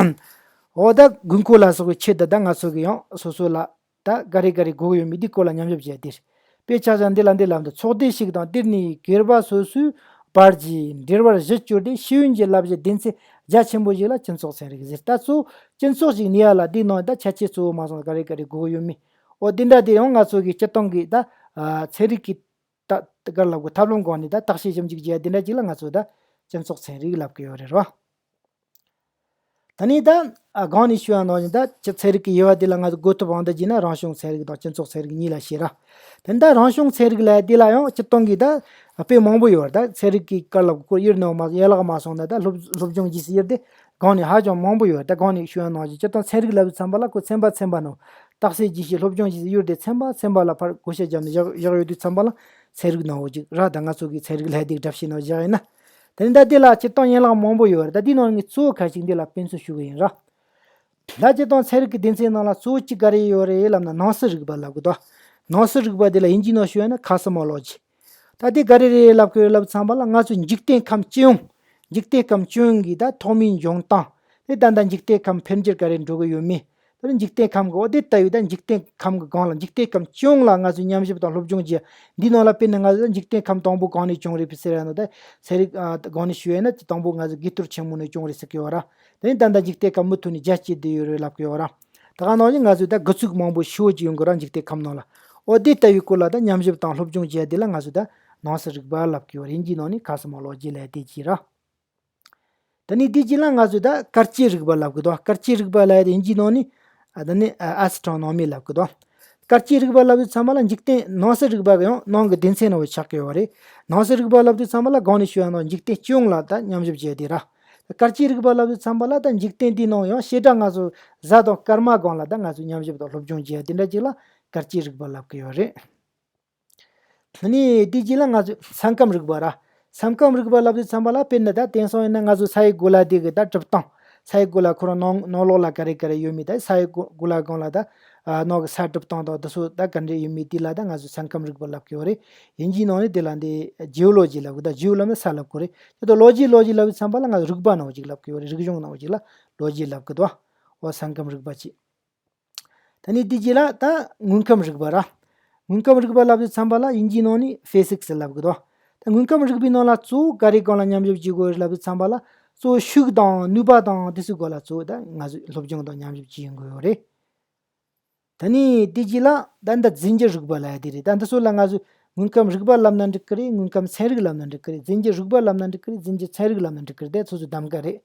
འོ་ད་དགོས་མཁོ་ལ་སོགས་པའི་ཆེད་དུ་ད་ང་ཚོ་གི་ཡང་སོ་སོ་ལ་ད་ག་རེ་ག་རེ་དགོས་ཀྱི་ཡོད་མེད་འདི་སྐོར་ལ་ཉམས་ཞིབ་བྱས་ཏེ། དཔེ་ཆ་བཞག་འདི་ལ་འདི་ལབ་འདུག་ཚོགས་སྡེ་ཞིག་དང་དེར་གནས་ཡུལ་སྒེར་པ་སོ་སོའི་བར་གྱི་འབྲེལ་བར་གཞི་བཅོལ་ཏེ་ཤེས་ཡོན་གྱི་བསླབ་གཞི་སྡེ་ཚན་རྒྱ་ཆེན་པོ་ཞིག་ལ་སྤྱི་ཚོགས་ཚན་རིག་ཟེར། ད་གཙོ་བོ་སྤྱི་ཚོགས་ཤིག་གནས་ཡ་ལ་འདི་ནང་ད་ཁྱད་ཆོས་གཙོ་བོ་མ་སོང་ག་རེ་ག་རེ་དགོས་ཀྱི་ཡོད་མེད། འོ་འདི་འདྲ་དེ་ཡང་ང་ཚོ་གི་སྤྱི་བཏང་གི་ད་ཚན་རིག་གི་ད་ག་ལབ་དགོས། ཐབས་ལམ་སྒང་ནས་ད་བརྟག་དཔྱད་ཞིབ་འཇུག་བྱས་འདི་འདྲ་ཅིག་ལ་ང་ཚོ་ད་སྤྱི་ཚོགས་ཚན་རིག་ལབ་ཀྱི་ཡོད་རེད་རོ། ད་ནི་ད་ཨ་གོང་ནས་ཞུས་པ་ནང་བཞིན་ད་སྤྱི་ཚན་རིག་གི་དབྱེ་བ་འདི་ལ་ང་ཚོ་བགོ་ཐུབ་དབང་དུ་བགྱིས་ན་རང་བྱུང་ཚན་རིག་དང་སྤྱི་ཚོགས་ཚན་རིག་གཉིས་ལ་ཕྱེ་ར། ད་ནི་ད་རང་བྱུང་ཚན་རིག་ལབ་འདི་ལ་ཡང་སྤྱི་བཏང་གི་ད་དཔེ་མང་པོ་ཡོད་རེད། ད་ཚན་རིག་གི་ག་ལབ་དགོས། ཡུལ་ནང་མ་ཡན་ལག་མ་སོང་ན་ད་སློབ་སློབ་སྦྱོང་བྱེད་སའི་ཡུལ་དེ་གོང་ནས་ཧ་ཅང་མང་པོ་ཡོད་རེད། ད་གོང་ནས་ཞུས་པ་ནང་བཞིན་སྤྱི་བཏང་ཚན་རིག་ལབ་དུས་ཙམ་པ་ལ་ཁོ་ཚན་པ་ཚན་པ་ནང་བརྟག་དཔྱད་བྱེད་སའི་སློབ་སྦྱོང་བྱེད་སའི་ཡུལ་དེ་ཚན་པ་ཚན་པ་ལ་ཕར་བགོ་བཤའ་བརྒྱབ་ནས་བཞག་བཞག་ཡོད་དུས་ཙམ་པ་ལ་ཚན་རིག་ནང་བོ་ཅིག་ར། ད་ང་ཚོ་གི་ཚན་རིག་ལྷ་སྡེའི་གྲབས་ཤིག་ནང་བཞག་ཡིན་ན། དེ་ནི་ད་འདི་ལ་སྤྱིར་བཏང་ཡན་ལག་མང་པོ་ཡོད་རེད། ད་འདི་ནང་ནས་གཙོ་བོ་ཁ་ཅིག་འདི་ལ་དཔེ་མཚོན་ཞུ་གི་ཡིན་ར། ད་སྤྱིར་བཏང་ཚན་རིག་གི་སྡེ་ཚན་ནང་ལ་གཙོ་བོ་གཅིག་ག་རེ་ཡོད་རེད་ལབ་ན་སྣང་སྲིད་རིག་པ་ལབ་གི་འདུག་སྣང་སྲིད་རིག་པ་འདི་ལ་དབྱིན་ཇིའི་ནང་ཞུ་ཡ་ན་ཁོ་སི་མོ་ལོ་ཇི། ད་འདི་ག་རེ་རེད་ལབ་གི་ཡོད་ལབ་ཙམ་པ་ལ་ང་ཚོའི་འཇིག་རྟེན་ཁམས་སྤྱི་ཡོངས། འཇིག་རྟེན་ཁམས་སྤྱི་ཡོངས་ཀྱི་ད་ཐོག་མའི་འབྱུང་སྟངས། དེ་ད་ལྟ་འཇིག་རྟེན་ཁམས་འཕེལ་འགྱུར་ག་རེ་འགྲོ་གི་ཡོད་མེད། དེ་ནི་འཇིག་རྟེན་ཁམས་ཀྱི་འོ་དེ་ལྟ་བུའི་ད་འཇིག་རྟེན་ཁམས་ཀྱི་སྒང་ལ་འཇིག་རྟེན་ཁམས་སྤྱི་ཡོངས་ལ་ང་ཚོས་ཉམས་ཞིབ་དང་སློབ་སྦྱོང་བྱས། འདི་ནང་ལ་དཔེར་ན་ང་ཚོ་འཇིག་རྟེན་ཁམས་དང་པོ་གང་ནས་བྱུང་རེད་ཟེར་ཡ་ན། ད་ཚན་རིག་ཨ་སྒང་ནས་ཞུ་ཡ་ན་དང་པོ་ང་ཚོ་དགུ་གཏོར་ཆེན་མོ་ནས་བྱུང་རེད་ཟེར་གི་ཡོད་ར། དེ་ནི་ད་ལྟ་འཇིག་རྟེན་ཁམས་མུ་མཐུད་ནས་རྒྱ་བསྐྱེད་བསྡད་ཡོད་རེད་ལབ་གི་ཡོད་ར། ད་ག་ནང་བཞིན་ང་ཚོས་ད་དགུ་ཚིགས་མང་པོ་ཤོད་ཀྱི་ཡོང་གི་ར། འཇིག་རྟེན་ཁམས་ནང་ལ་འོ་དེ་ལྟ་བུའི་སྐོར་ལ་ད་ཉམས་ཞིབ་དང་སློབ་སྦྱོང་བྱས་དེ་ལ་ང་ཚོས་ད་སྣང་སྲིད་རིག་པ་ལབ་གི་ཡོད་རེད། དབྱིན་ཇིའི་ནང་ནས་ཁོ་སི་མོ་ལོ་ཇི་ལབ་དེ་ཅིག་ར། ད་ནི་དེ་རྗེས་ལ་ང་ཚོས་ད་སྐར་དཔྱད་རིག་པ་ལབ་གི་འདུག་སྐར་དཔྱད་རིག་པ་ལབ་ཡ་དེ་དབྱིན་ཇིའི་ནང་ནས་ཨ་ད་ནི་ཨ་ཨེ་སི་ཊོ་ནོ་མི་ལབ་གི་འདུག་སྐར་དཔྱད་རིག་པ་ལབ་དུས་ཙམ་པ་ལ་འཇིག་རྟེན་སྣང་སྲིད་རིག་པ་གི་ཡང་ནང་གི་སྡེ་ཚན་ནང་ཆགས་ཀྱི་ཡོད་རེད། སྣང་སྲིད་རིག་པ་ལབ་དུས་ཙམ་པ་ལ་གོང་ནས་ཞུས་པ་ནང་འཇིག་རྟེན་སྤྱི་ཡོངས་ལ་ད་ཉམས་ཞིབ་བྱས་དེ་ར། སྐར་དཔྱད་རིག་པ་ལབ་དུས་ཙམ་པ་ལ་ད་འཇིག་རྟེན་འདིའི་ནང་ཡང་བྱེ་བྲག་ང་ཚོ་གཟའ་དང་སྐར་མ་སྒང་ལ་ད་ང་ཚོས་ཉམས་ཞིབ་དང་སློབ་སྦྱོང་བྱས་དེ་འདྲ་ཅིག་ལ་སྐར་དཔྱད་རིག་པ་ལབ་ཀྱི་ཡོད་རེད། ད་ནི་དེ་རྗེས་ལ་ང་ཚོས་ས་ཁམས་རིག་པ་ར། ས་ཁམས་རིག་པ་ལབ་དུས་ཙམ་པ་ལ་དཔེར་ན་ད་དེང་སང་ཡིན་ན་ང་ཚོ་ས་ཡི་གོ་ལ་དེ་གི་ད་གྲུབ་སྟངས། ས་ཡི་གོ་ལ་ཁོ་རང་ནང་ནང་ལོགས་ལ་ག་རེ་ག་རེ་ཡོད་མེད། ད་ས་ཡི་གོ་གོ་ལ་སྒང་ལ་ད་ཨ་ནང་གི་ས་གྲུབ་སྟངས་དང་དེ་ཚོ་ད་ག་འདྲ་ཡོད་མེད་དེ་ལ་ད་ང་ཚོས་ས་ཁམས་རིག་པ་ལབ་ཀྱི་ཡོད་རེད། དབྱིན་ཇིའི་ནང་ནས་དེ་ལ་འདི་ཇི་ཨོ་ལོ་ཇི་ལབ་གི། ད་ཇི་ཨོ་ལབ་ན་ས་ལབ་གོ་རེད། དེ་ད་ལོ་ཇི་ལོ་ཇི་ལབ་དུས་ཙམ་པ་ལ་ང་ཚོ་རིག་པ་ནང་ཅིག་ལབ་ཀྱི་ཡོད་རེད། རིག་གཞུང་ནང་ཅིག་ལ་ལོ་ཇི་ལབ་གི་འདུག་འོ་ས་ཁམས་རིག་པ་ཅིག་ད་ནི་དེ་རྗེས་ལ་ད་དངོས་ཁམས་རིག་པ་ར། དངོས་ཁམས་རིག་པ་ལབ་དུས་ཙམ་པ་ལ་དབྱིན་ཇིའི་ནང་ནས་ཕི་སིག་སི་ལབ་གི་འདུག་ད་དངོས་ཁམས་རིག་པའི་ནང་ལ་གཙོ་བོ་ག་རེ་སྒང་ལ་ཉམས་ཞིབ་བྱེད་དགོས་རེད་ལབ་དུས་ཙམ་པ་ལ་གཙོ་བོ་ཤུགས་དང་ནུས་པ་དང་དེ་ཚོའི་སྐོར་ལ་གཙོ་བོ་ད་ང་ཚོས་སློབ་སྦྱོང་དང་ཉམས་ཞིབ་བྱེད་དགོས་ཡོད་རེད། ད་ནི་དེ་རྗེས་ལ་ད་ད་རྫས་འགྱུར་རིག་པ་ལབ་ཡ་དེ་རེད། ད་འདི་ཚོ་ལ་ང་ཚོས་དངོས་ཁམས་རིག་པ་ལབ་ན་འགྲིག་གི་རེད། དངོས་ཁམས་ཚན་རིག་ལབ་ན་འགྲིག་གི་རེད། རྫས་འགྱུར་རིག་པ་ལབ་ན་འགྲིག་གི་རེད། རྫས་འགྱུར་ཚན་རིག་ལབ་ན་འགྲིག་གི་རེད། དེ་ཚོ་ཚོ་གདམ་ག་རེད།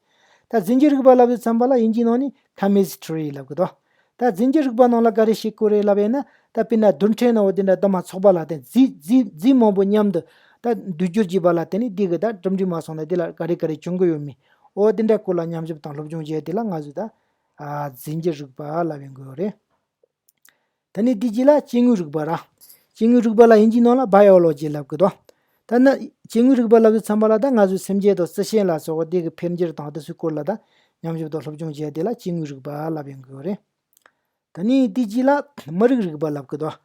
ད་རྫས་འགྱུར་རིག་པ་ལབ་དུས་ཙམ་པ་ལ་དབྱིན་ཇིའི་ནང་ནས་ཁེ་མི་སི་ཊི་རི་ལབ་གི་འདུག་ད་རྫས་འགྱུར་རིག་པ་ནང་ལ་ག་རེ་བྱེད་དགོས་རེད་ལབ་ཡིན་ན། ད་དཔེར་ན་རྡུལ་ཕྲན་ནང་འོ་དེ་འདྲ་དུ་མ་ཚོགས་པ་ལ་བརྟེན་རྫས་རྫས་རྫས་མང་པོ་མཉམ་དུ་ད་འདུས་སྦྱོར་བྱས་པ་ལ་བརྟེན་ནས་དེ་གི་ད་གྲུབ་འབྲས་མ་སོང་ན་དེ་ལ་ག་རེ་ག་རེ་བྱུང་གི་ཡོད་མེད། འོ་དེ་འདྲ་སྐོར་ལ་ཉམས་ཞིབ་དང་སློབ་སྦྱོང་བྱས་དེ་ལ་ང་ཚོས་ད་ཨ་རྫས་འགྱུར་རིག་པ་ལབ་ཡོང་གི་ཡོད་རེད། ད་ནི་དེ་རྗེས་ལ་སྐྱེ་དངོས་རིག་པ་ར། སྐྱེ་དངོས་རིག་པ་ལ་དབྱིན་ཇིའི་ནང་ལ་བྷ་ཡོ་ལོ་ཇི་ལབ་གི་འདུག་ད་ནི་སྐྱེ་དངོས་རིག་པ་ལབ་དུས་ཙམ་པ་ལ་ད་ང་ཚོའི་སེམས་ཅན་དང་རྩི་ཤིང་ལ་སོགས་པ་དེ་གི་འཕེལ་འགྱུར་དང་དེ་ཚོའི་སྐོར་ལ་ད་ཉམས་ཞིབ་དང་སློབ་སྦྱོང་བྱས་དེ་ལ་སྐྱེ་དངོས་རིག་པ་ལབ་ཡོང་གི་ཡོད་རེད། ད་ནི་དེ་རྗེས་ལ་མི་རིགས་རིག་པ་ལབ་གི་འདུག་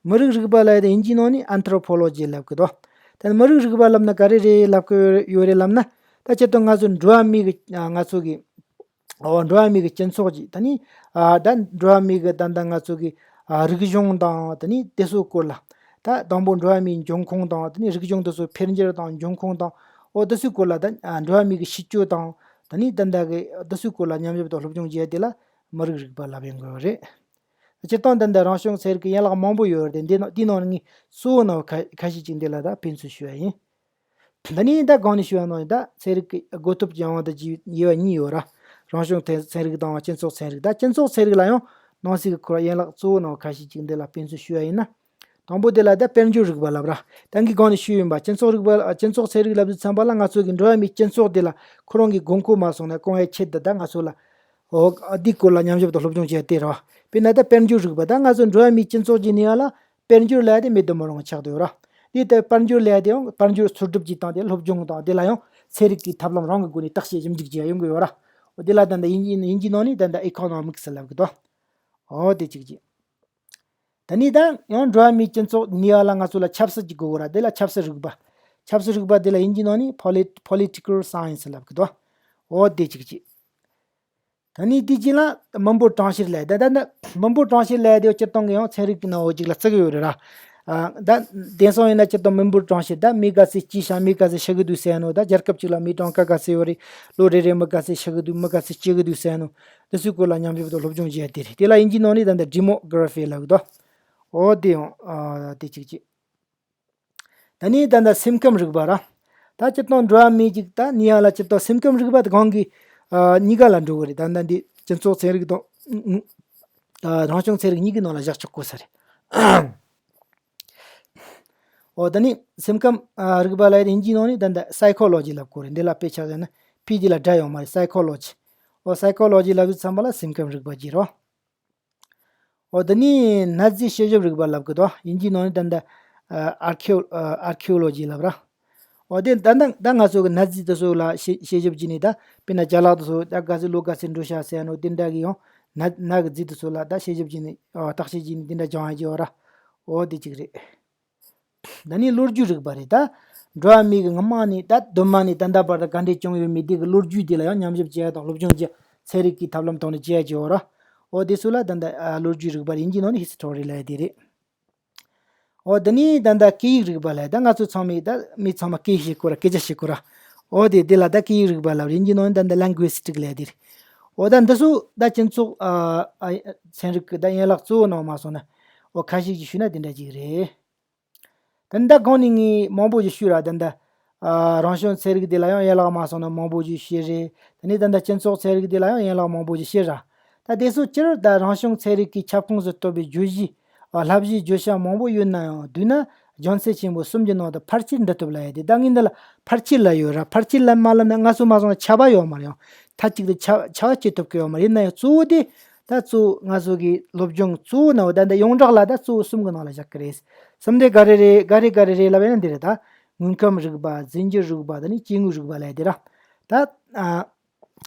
མི་རིགས་རིག་པ་ལབ་ཡ་དེ་དབྱིན་ཇིའི་ནང་ནས་ཨན་ཐྲོ་པོ་ལོ་ཇི་ལབ་གི་འདུག་ད་ནི་མི་རིགས་རིག་པ་ལབ་ན་ག་རེ་རེད་ལབ་གི་ཡོད་རེད་ལབ་ན། ད་སྤྱིར་བཏང་ང་ཚོ་འགྲོ་བ་མི་གི་ང་ཚོ་གི་འོ་འགྲོ་བ་མི་གི་སྤྱི་ཚོགས་ཀྱི་ད་ནི་ཨ་ད་འགྲོ་བ་མི་གི་ད་ལྟ་ང་ཚོ་གི་ཨ་རིག་གཞུང་དང་ད་ནི་དེ་ཚོའི་སྐོར་ལ། ད་དང་པོ་འགྲོ་བ་མིའི་འབྱུང་ཁུངས་དང་ད་ནི་རིག་གཞུང་དེ་ཚོ་འཕེལ་འགྱུར་དང་འབྱུང་ཁུངས་དང་། འོ་དེ་ཚོའི་སྐོར་ལ་ད་ཨ་འགྲོ་བ་མི་གི་གཤིས་སྤྱོད་དང་ད་ནི་ད་ལྟ་གི་དེ་ཚོའི་སྐོར་ལ་ཉམས་ཞིབ་དང་སློབ་སྦྱོང་བྱས་དེ་ལ་མི་རིགས་རིག་པ་ལབ་ཡོང་གི་ཡོད་རེད། སྤྱིར་བཏང་ད་ལྟ་རང་བྱུང་ཚན་རིག་གི་ཡན་ལག་མང་པོ་ཡོད་རེད། འདི་ནང་འདི་ནང་ངས་གཙོ་བོ་ནང་ཁ་ཁ་ཤས་ཅིག་འདི་ལ་ད་དཔེ་མཚོན་ཞུ་བ་ཡིན། ད་ནི་ད་གོང་ནས་ཞུས་པ་ནང་བཞིན་ད་ཚན་རིག་གི་བགོ་ཐུབ་ཀྱི་དབང་དུ་བགྱིས་དབྱེ་བ་གཉིས་ཡོད་ར། རང་བྱུང་ཐན་ཚན་རིག་དང་སྤྱི་ཚོགས་ཚན་རིག་ད་སྤྱི་ཚོགས་ཚན་རིག་ལ་ཡང་ནང་གསེས་ཀྱི་ཁོ་ར་ཡན་ལག་གཙོ་བོ་ནང་ཁ་ཤས་ཅིག་འདི་ལ་དཔེ་མཚོན་ཞུས་པ་ཡིན་ན། དང་པོ་དེ་ལ་ད་དཔལ་འབྱོར་རིག་པ་ལབ་ར། ད་གིན་གོང་ནས་ཞུས་ཡིན་པ་སྤྱི་ཚོགས་རིག་པ་སྤྱི་ཚོགས་ཚན་རིག་ལབ་དུས་ཙམ་པ་ལ་ང་ཚོ་གི་འགྲོ་བ་མིའི་སྤྱི་ཚོགས་དེ་ལ་ཁོ་རང་གི་དགོས་མཁོ་མ་སོང་ན་སྐོང་བའི་ཆེད་དུ་ད་ང་ཚོ་ལ་འོ་འདི་སྐོར་ལ་ཉམས་ཞིབ་དང་སློབ་སྦྱོང་བྱས་ཏེ་ར། དཔེར་ན་ད་དཔལ་འབྱོར་རིག་པ་ད་ང་ཚོ་འགྲོ་བ་མིའི་སྤྱི་ཚོགས་ཀྱི་ནུས་པ་ལ། དཔལ་འབྱོར་ལབ་ཡ་དེ་མེད་དུ་མི་རུང་བ་ཆགས་བསྡད་ཡོད་ར། དེ་ལྟར་དཔལ་འབྱོར་ལབ་ཡ་དེ་ཡང་དཔལ་འབྱོར་འཚོལ་སྒྲུབ་ཀྱི་སྟངས་དེ་སློབ་སྦྱོང་དང་དེ་ལ་ཡང་ཚན་རིག་གི་ཐབས་ལམ་རང་གི་སྒོ་ནས་བརྟག་དཔྱད་ཞིབ་འཇུག་བྱེད་ཡ་ཡོང་གི་ཡོད་ར། འོ་དེ་ལ་ད་ལྟ་དབྱིན་ཇི་དབྱིན་ཇིའི་ནང་ནས་ད་ལྟ་ཨི་ཁོ་ནོ་མིག་སི་ལབ་གི་འདུག་འོ་དེ་གཅིག་གཅིག་ད་ནི་ད་ཡང་འགྲོ་བ་མིའི་སྤྱི་ཚོགས་ནུས་པ་ལ་ང་ཚོ་ལ་ཆབ་སྲིད་ཀྱི་དགོས་གོ་ར། དེ་ལ་ཆབ་སྲིད་རིག་པ། ཆབ་སྲིད་རིག་པ་དེ་ལ་དབྱིན་ཇིའི་ནང་ནས་Polit- Political Science ལབ་གི་འདུག་འོ་དེ་གཅིག་གཅིག་ད་ནི་དེ་རྗེས་ལ་མི་འབོར་གྲངས་བཤེར་ལབ་ཡ། ད་ད་ད་མི་འབོར་གྲངས་བཤེར་ལབ་ཡ་དེ་སྤྱིར་བཏང་གི་ཡང་ཚན་རིག་གི་ནང་འོ་ཅིག་ལ་བརྩི་གི་ཡོད་རེད་ར། ཨ། ད་དེང་སང་ཡིན་ན་སྤྱིར་བཏང་མི་འབོར་གྲངས་བཤེར། ད་མི་ག་ཚོད་སྐྱེས་ཤག་མི་ག་ཚོད་ཤི་གི་འདུག་ཟེར་ནོ། ད་རྒྱལ་ཁབ་ཅིག་ལ་མི་གྲངས་ཀ་ག་ཚོད་ཡོད་རེད། ལོ་རེ་རེ་མི་ག་ཚོད་ཤི་གི་འདུག་མི་ག་ཚོད་སྐྱེ་གི་འདུག་ཟེར་ནོ། དེ་ཚོའི་སྐོར་ལ་ཉམས་ཞིབ་དང་སློབ་སྦྱོང་བྱེད་ཡ་དེ་རེད། དེ་ལ་དབྱིན་ཇིའི་ནང་ནས་ད་ད་ཌི་མོ་གྷ་ར་ཕི་ལབ་གི་འདུག་འོ་དེ་ཡང་ཨ་དེ་གཅིག་གཅིག་ད་ནི་ད་ལྟ་སེམས་ཁམས་རིག་པ་ར། ད་སྤྱིར་བཏང་འགྲོ་བ་མི་གཅིག་ད་ནི་ཡང་ལ་སྤྱིར་བཏང་སེམས་ཁམས་རིག་པ་དེ་གང་གི་ཨ་གཉིས་ཀ་ལ་འགྲོ་གི་རེད། ད་ལྟ་འདི་སྤྱི་ཚོགས་ཚན་རིག་དང་ཨ་རང་བྱུང་ཚན་རིག་གཉིས་ཀའི་ནང་ལ་བཞག་ཆོག་གོ་ས་རེད། འོ་ད་ནི་སེམས་ཁམས་ཨ་རིག་པ་ལ་ཡ་དབྱིན་ཇིའི་ནང་ནས་ད་ལྟ་སའི་ཁོ་ལོ་ཇི་ལབ་གོ་རེད། འདི་ལ་དཔེ་ཆ་བཞག་ན་ཕི་ཇི་ལ་སྒྲ་ཡོད་མ་རེད། སའི་ཁོ་ལོ་ཇི། འོ་སའི་ཁོ་ལོ་ཇི་ལབ་དུས་ཙམ་པ་ལ་སེམས་ཁམས་རིག་པ་གྱི་རོ། འོ་ད་ནི་གནའ་རྫས་དཔྱད་ཞིབ་རིག་པ་ལབ་གི་འདུག་དབྱིན་ཇིའི་ནང་ནས་ད་ལྟ་ཨར་ཁེ་ཨར་ཁེ་ཨོ་ལོ་ཇི་ལབ་ར། འོ་དེ་ད་ལྟ་ད་ང་ཚོ་གི་གནའ་རྫས་དེ་ཚོ་ལ་དཔྱད་དཔྱད་ཞིབ་བྱས་ནས། ད་དཔེར་ན་ཅ་ལག་དེ་ཚོ་ད་ག་ཚོད་ལོ་ག་ཚོད་འགྲོ་ཤག་ཟེར་ནོ་དེ་འདྲ་གི་ཡང་གནའ་གནའ་གི་རྫས་དེ་ཚོ་ལ་ད་དཔྱད་ཞིབ་བྱས་ནས། ཨ། བརྟག་དཔྱད་བྱས་ནས་དེ་འདྲ་སྦྱང་ཡ་གི་ཡོད་ར། འོ་དེ་གཅིག་རེད། ད་ནི་ལོ་རྒྱུས་རིག་པ་རེད། ད་འགྲོ་བ་མི་གི་སྔ་མ་ནས་ད་གདོད་མ་ནས་ད་ལྟ་བར་དུ་ག་འདྲས་བྱུང་ཡོད་མེད་དེ་གི་ལོ་རྒྱུས་དེ་ལ་ཡང་ཉམས་ཞིབ་བྱེད་ཡ་དང་སློབ་སྦྱོང་བྱེད་ཡ། ཚན་རིག་གི་ཐབས་ལམ་ཐོག་ནས་བྱེད་ཡ་གི་ཡོད་ར། འོ་དེ་ཚོ་ལ་ད་ལྟ་ཨ་ལོ་རྒྱུས་རིག་པ་རེད། དབྱིན་ཇིའི་ནང་ནས་ཧི་སི་ཊོ་རི་ལབ་ཡ་དེ་རེད། འོ་དེ་ནས་ད་ལྟ་སྐད་ཡིག་རིག་པ་ལ་ད་ང་ཚོ་ཚང་མས་ད་མི་ཚང་མ་སྐད་ཤེས་དགོས་ར། སྐད་ཆ་བཤད་དགོས་ར། འོ་དེ་དེ་ལ་ད་སྐད་ཡིག་རིག་པ་ལབ་རེད། དབྱིན་ཇིའི་ནང་ནས་ད་ལྟ་ལིང་གུ་སི་ཊིག་ལབ་ཡ་དེ་རེད། འོ་ད་འདི་ཚོ་ད་སྤྱི་ཚོགས་ཨ་ཨ་ཚན་རིག་གི་ད་ཡན་ལག་གཙོ་བོ་ནང་མ་སོང་ན། འོ་ཁ་ཤས་ཀྱིས་ཞུས་ན་དེ་འདྲ་ཅིག་རེད། ད་ལྟ་གོང་ནས་ངས་མང་པོ་ཞིག་ཞུས་ར། ད་ལྟ་ཨ་རང་བྱུང་ཚན་རིག་དེ་ལ་ཡང་ཡན་ལག་མ་སོང་ན་མང་པོ་ཞིག་བཤད་རེད། དེ་ནས་ད་ལྟ་སྤྱི་ཚོགས་ཚན་རིག་དེ་ལ་ཡང་ཡན་ལག་མང་པོ་ཞིག་བཤད་ར། ད་དེ་ཚོ་སྤྱིར་ད་རང་བྱུང་ཚན་རིག་གི་ཁྱབ་ཁོངས་སུ་གཏོགས་པའི་བརྗོད་གཞི། ཨ་བསླབ་གཞིའི་བརྗོད་བྱ་མང་པོ་ཡོད་ན་ཡང་། བསྡུས་ན་རྒྱུ་མཚན་ཆེན་པོ་གསུམ་གྱི་ནང་དུ་ཕལ་ཆེར་འདུ་ཐུབ་ལབ་ཡ་དེ། ད་ངས་འདི་ལ་ཕལ་ཆེར་ལབ་ཡོད་ར། ཕལ་ཆེར་ལབ་མ་ལབ་ན་ང་ཚོ་མ་སོང་ན་ཁྱབ་པ་ཡོད་མ་རེད། ཡང་མཐའ་གཅིག་ཏུ་ཁྱབ་ཁྱབ་པ་སྐྱེ་ཐུབ་ཀྱི་ཡོད་མ་རེད། ཡིན་ན་ཡང་གཙོ་བོ་དེ། ད་གཙོ་བོ་ང་ཚོ་གི་སློབ་སྦྱོང་གཙོ་བོ་ནང་ད་ལྟ་ཡོངས་གྲགས་ལ་ད་གཙོ་བོ་གསུམ་གྱི་ནང་ལ་བཞག་གི་རེད། གསུམ་དེ་ག་རེ་རེད། ག་རེ་ག་རེ་རེད་ལབ་ཡ་ན་འདི་རེད། ད་དངོས་ཁམས་རིག་པ། རྫས་འགྱུར་རིག་པ། ད་ནི་སྐྱེ་དངོས་རིག་པ་ལབ་ཡ་དེ་ར། ད་ཨ།